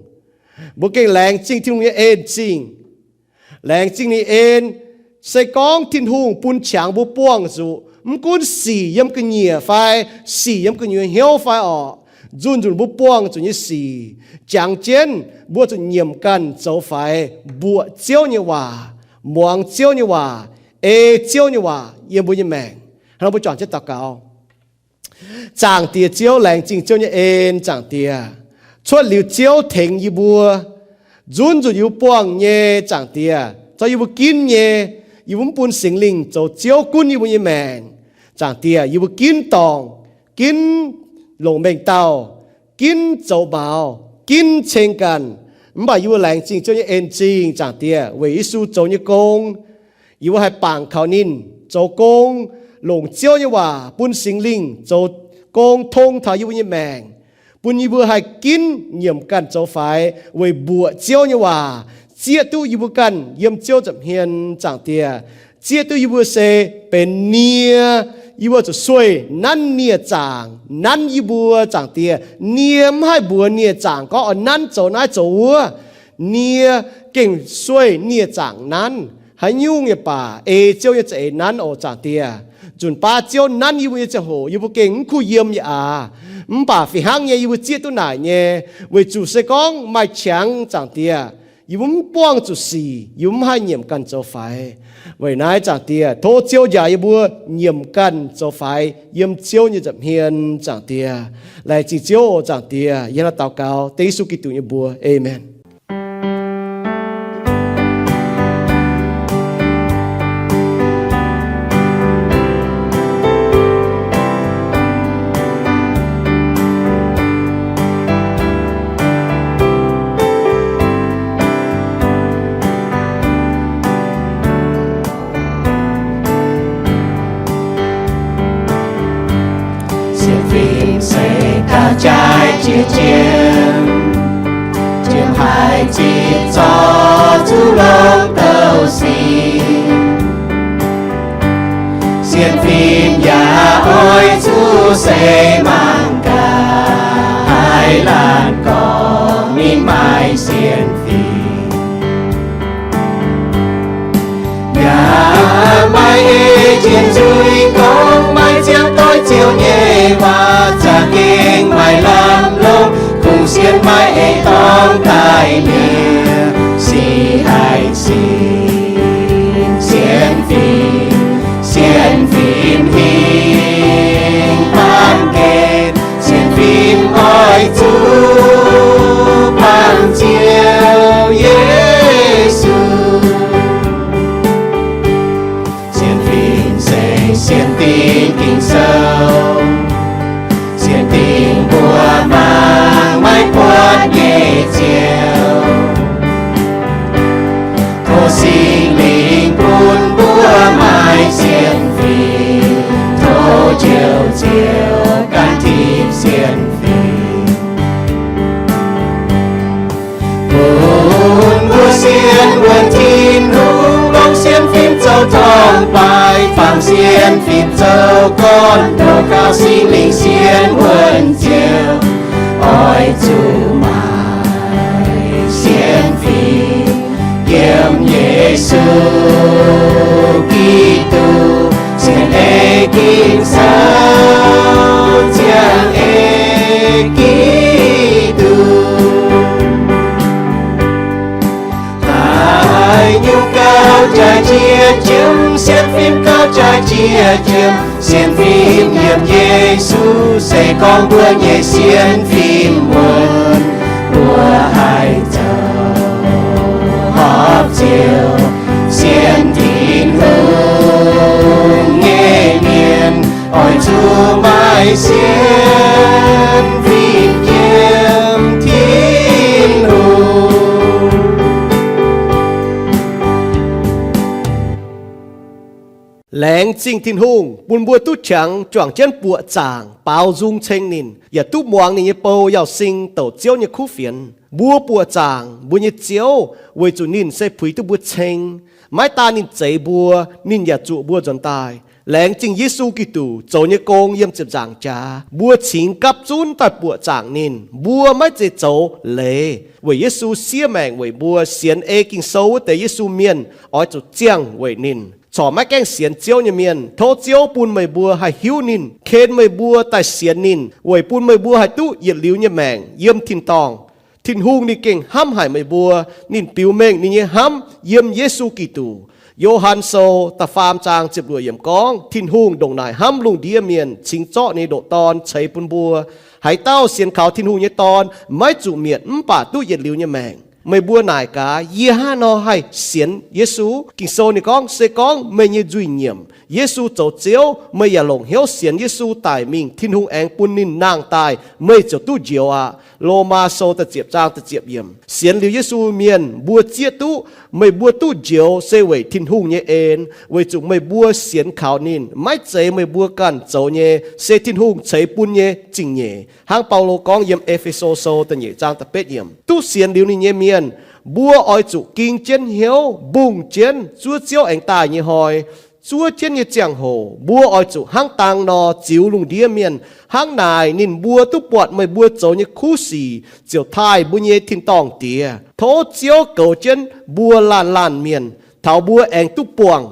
Mbuo gengh laengz zingh Tin-Hungh nyei en-zingh. Laengz zingh ninh en, se gorngv Tin-Hungh bun qangx mbuo buangh zuqc, mv gunv sic yiem ga'nyiec fai sic yiem gu'nyuoz hnyouv fai orqc, nzunc-nzunc mbuo buangh zuqc nyei sic. Jangx jienv mbuo zuqc nyiemc ganh zoux faix, mbuoqc Ziouv nyei waac, muangx Ziouv nyei waac, ei Ziouv nyei waac yiem mbuo nyei maengc. Hnangv nor mbuo juangc jienv daux gaux. Zaangc Diex Ziouv, laengz zingh Ziouv nyei en, Zaangc Diex. Cuotv liuz Ziouv tengx yie mbuo, nzunc-nzunc yie mbuo buangh nyei, Zaangc Diex, zorqv yie mbuo ginv nyei. Yie mbuo mv bun Singx Lingh zoux Ziouv gunv yie mbuo nyei maengc. Zaangc Diex, yie mbuo ginv dorngc, ginv longc mengh dauh, ginv zoux maux, ginv ceng ganh. Mv baac yie mbuo laengz zingh Ziouv nyei en-zingh, Zaangc Diex, weic Yesu zoux nyei gong. Yie mbuo haih bangc kaux ninh zoux gong, longc Ziouv nyei waac bun Singx Lingh zoux gong tong taux yie mbuo nyei maengc, bun yie mbuo haih ginv nyiemc ganh zoux faix weic mbuoqc Ziouv nyei waac, zieqv duqv yie mbuo ganh yiem Ziouv nza'hmien, Zaangc Diex. Zieqv duqv yie mbuo se benx nie, yie mbuo zuqc sueih nanv nie zaangc nanv yie mbuo, Zaangc Diex. Nie mv haih mbuox nie zaangc gorngv oix nanv zoux naaiv zoux wuov. Nie gengh sueih nie zaangc nanv. Haaix nyungc nyei baac ei Ziouv nyei za'eix nanv oc, Zaangc Diex. Nzunc baav Ziouv nanv yie mbuo nyei ziangh hoc yie mbuo gengh mv kuh yiem yaac aac. Mv baac fih hnangv nyei yie mbuo zieqv duqv naaic nyei, weic zuqc se gorngv maaih qangx, Zaangc Diex, yie mbuo mv buangh zuqc sic, yie mbuo mv haih nyiemc ganh zoux faix. Weic naaiv, Zaangc Diex, tov Ziouv njaaux yie mbuo nyiemc ganh zoux faix yiem Ziouv nyei nza'hmien, Zaangc Diex. Laengz zingh Ziouv oc, Zaangc Diex. Yie hnangv naaiv daux gaux dengv Yesu Giduc nyei mbuox. Aamen. Sienx fim se gauh jaaix jiex jiem, jiem haic ziqc zorqv zuqc longc douh sic. Sienx fim yaac oix zuqc seix mangc gaax, haaix laanh gorngv ninh maaih sienx fim. Yaac maaih ei jiex nzuih gorngv maiv ziangh doix Ziouv nyei waac, za'gengh maaih lamh longc kungx sienx, maaih ei dorngx daaih mienh sic haih sin sienx fim. Sienx fim hingh baamh gen, sienx fim oix zuqc baamh Ziouv Yesu. Sienx fim se sienx dingc Ging-Sou, sienx dingc mbuo mangc maiv buatc nyei Ziouv. Tov Singx Lingh bun mbuo maaih sienx fim, tov Njoux Ziouv gan tipc sienx fim. Bun mbuo sienx wuonc Tin-Hungh, longc sienx fim zoux torngv-baaix, fangx sienx fim zoux gorn-ndoqv, gauh Singx Lingh sienx wuonc Ziouv, oix zuqc maaih sienx fim yiem Yesu Giduc, sienx ei Ging-Sou, ziangh ei Giduc. Daaih nyungc gauh jaaix jiex jiem, sienx fim gauh jaaix jiex jiem. Sienx fim yiem Yesu se gorngv mbuo nyei sienx fim wuonc, mbuo haih zoux horpc Ziouv, sienx Tin-Hungh nyei mienh oix zuqc maaih sienx fim yiem Tin-Hungh. Laengz zingh Tin-Hungh bun mbuo duqv qangx juangc jienv buoqc zaangc baaux nzung ceng ninh, yaac duqv muangx ninh nyei bou Yauz Sing douc Ziouv nyei kuv fienx. Mbuo buoqc zaangc mbuo nyei Ziouv weic zuqc ninh se puix duqv mbuo ceng. Maiv daan ninh zeix mbuo, ninh yaac zuoqc mbuo nzuonx daaih. Laengz zingh Yesu Giduc zoux nyei gong yiem ziepc nzaangc jaax, mbuo cingx gapv zunv daaih buoqc zaangc ninh. Mbuo maiv zeiz zoux leiz, weic Yesu siev maengc weic mbuo, sienx ei Ging-Sou wuov deix Yesu mienh oix zuqc ziangh weic ninh. Corc maiv gaengh sienx Ziouv nyei mienh, tov Ziouv bun meih mbuo haih hiuv ninh, ken meih mbuo daaih sienx ninh, weic bun meih mbuo haih duqv yietc liuz nyei maengc yiem tin-dorngh. Tin-Hungh ninh gengh hnamv haic meih mbuo. Ninh biux mengh ninh nyei hnamv yiem Yesu Giduc. Yo^han Sou da'faam zaang ziepc luoqc yiemc gorngv, Tin-Hungh ndongc naaic hnamv lungh ndiev mienh, cingx zorqv ninh nyei ndoqc Dorn ceix bun mbuo. Haaix dauh sienx kaux Tin-Hungh nyei Dorn maiv zuqc mietc mv baac duqv yietc liuz nyei maengc. Meih mbuo naaic gaax, yie hnangv haaix nor haih sienx Yesu? Ging-Sou ninh gorngv, se gorngv meih nyei nzuih nyiemc, Yesu zoux Ziouv, meih yaac longc hnyouv sienx Yesu daic mingh, Tin-Hungh aengx bun ninh nangh daaih, meih ziouc duqv njoux aqv. Lomaa Sou da'ziepc zaang da'ziepc yiemc. Sienx liuz Yesu mienh mbuo zieqv duqv, meih mbuo duqv njoux se weic Tin-Hungh nyei en, weic zuqc meih mbuo sienx kaux ninh. Maiv zeiz meih mbuo ganh zoux nyei, se Tin-Hungh ceix bun nyei zingh nyeic. Hnangv Baulo gorngv yiem E^fe^so Sou da'nyeic zaang da'betv yiemc. Duqv sienx liuz ninh nyei mienh, mbuo oix zuqc ging jienv hnyouv, mbungh jienv zuov Ziouv aengx daaih nyei hnoi. Zuov jienv nyei ziangh hoc mbuo oix zuqc hnangv dang nor ziux lungh ndiev mienh. Hnangv naaic ninh mbuo duqv buatc meih mbuo zoux nyei kuv sic, ziouc taaih mbuo nyei tin-dorngh Diex. Tov Ziouv goux jienv mbuo laanh laanh mienh, taux mbuo aengx duqv buangh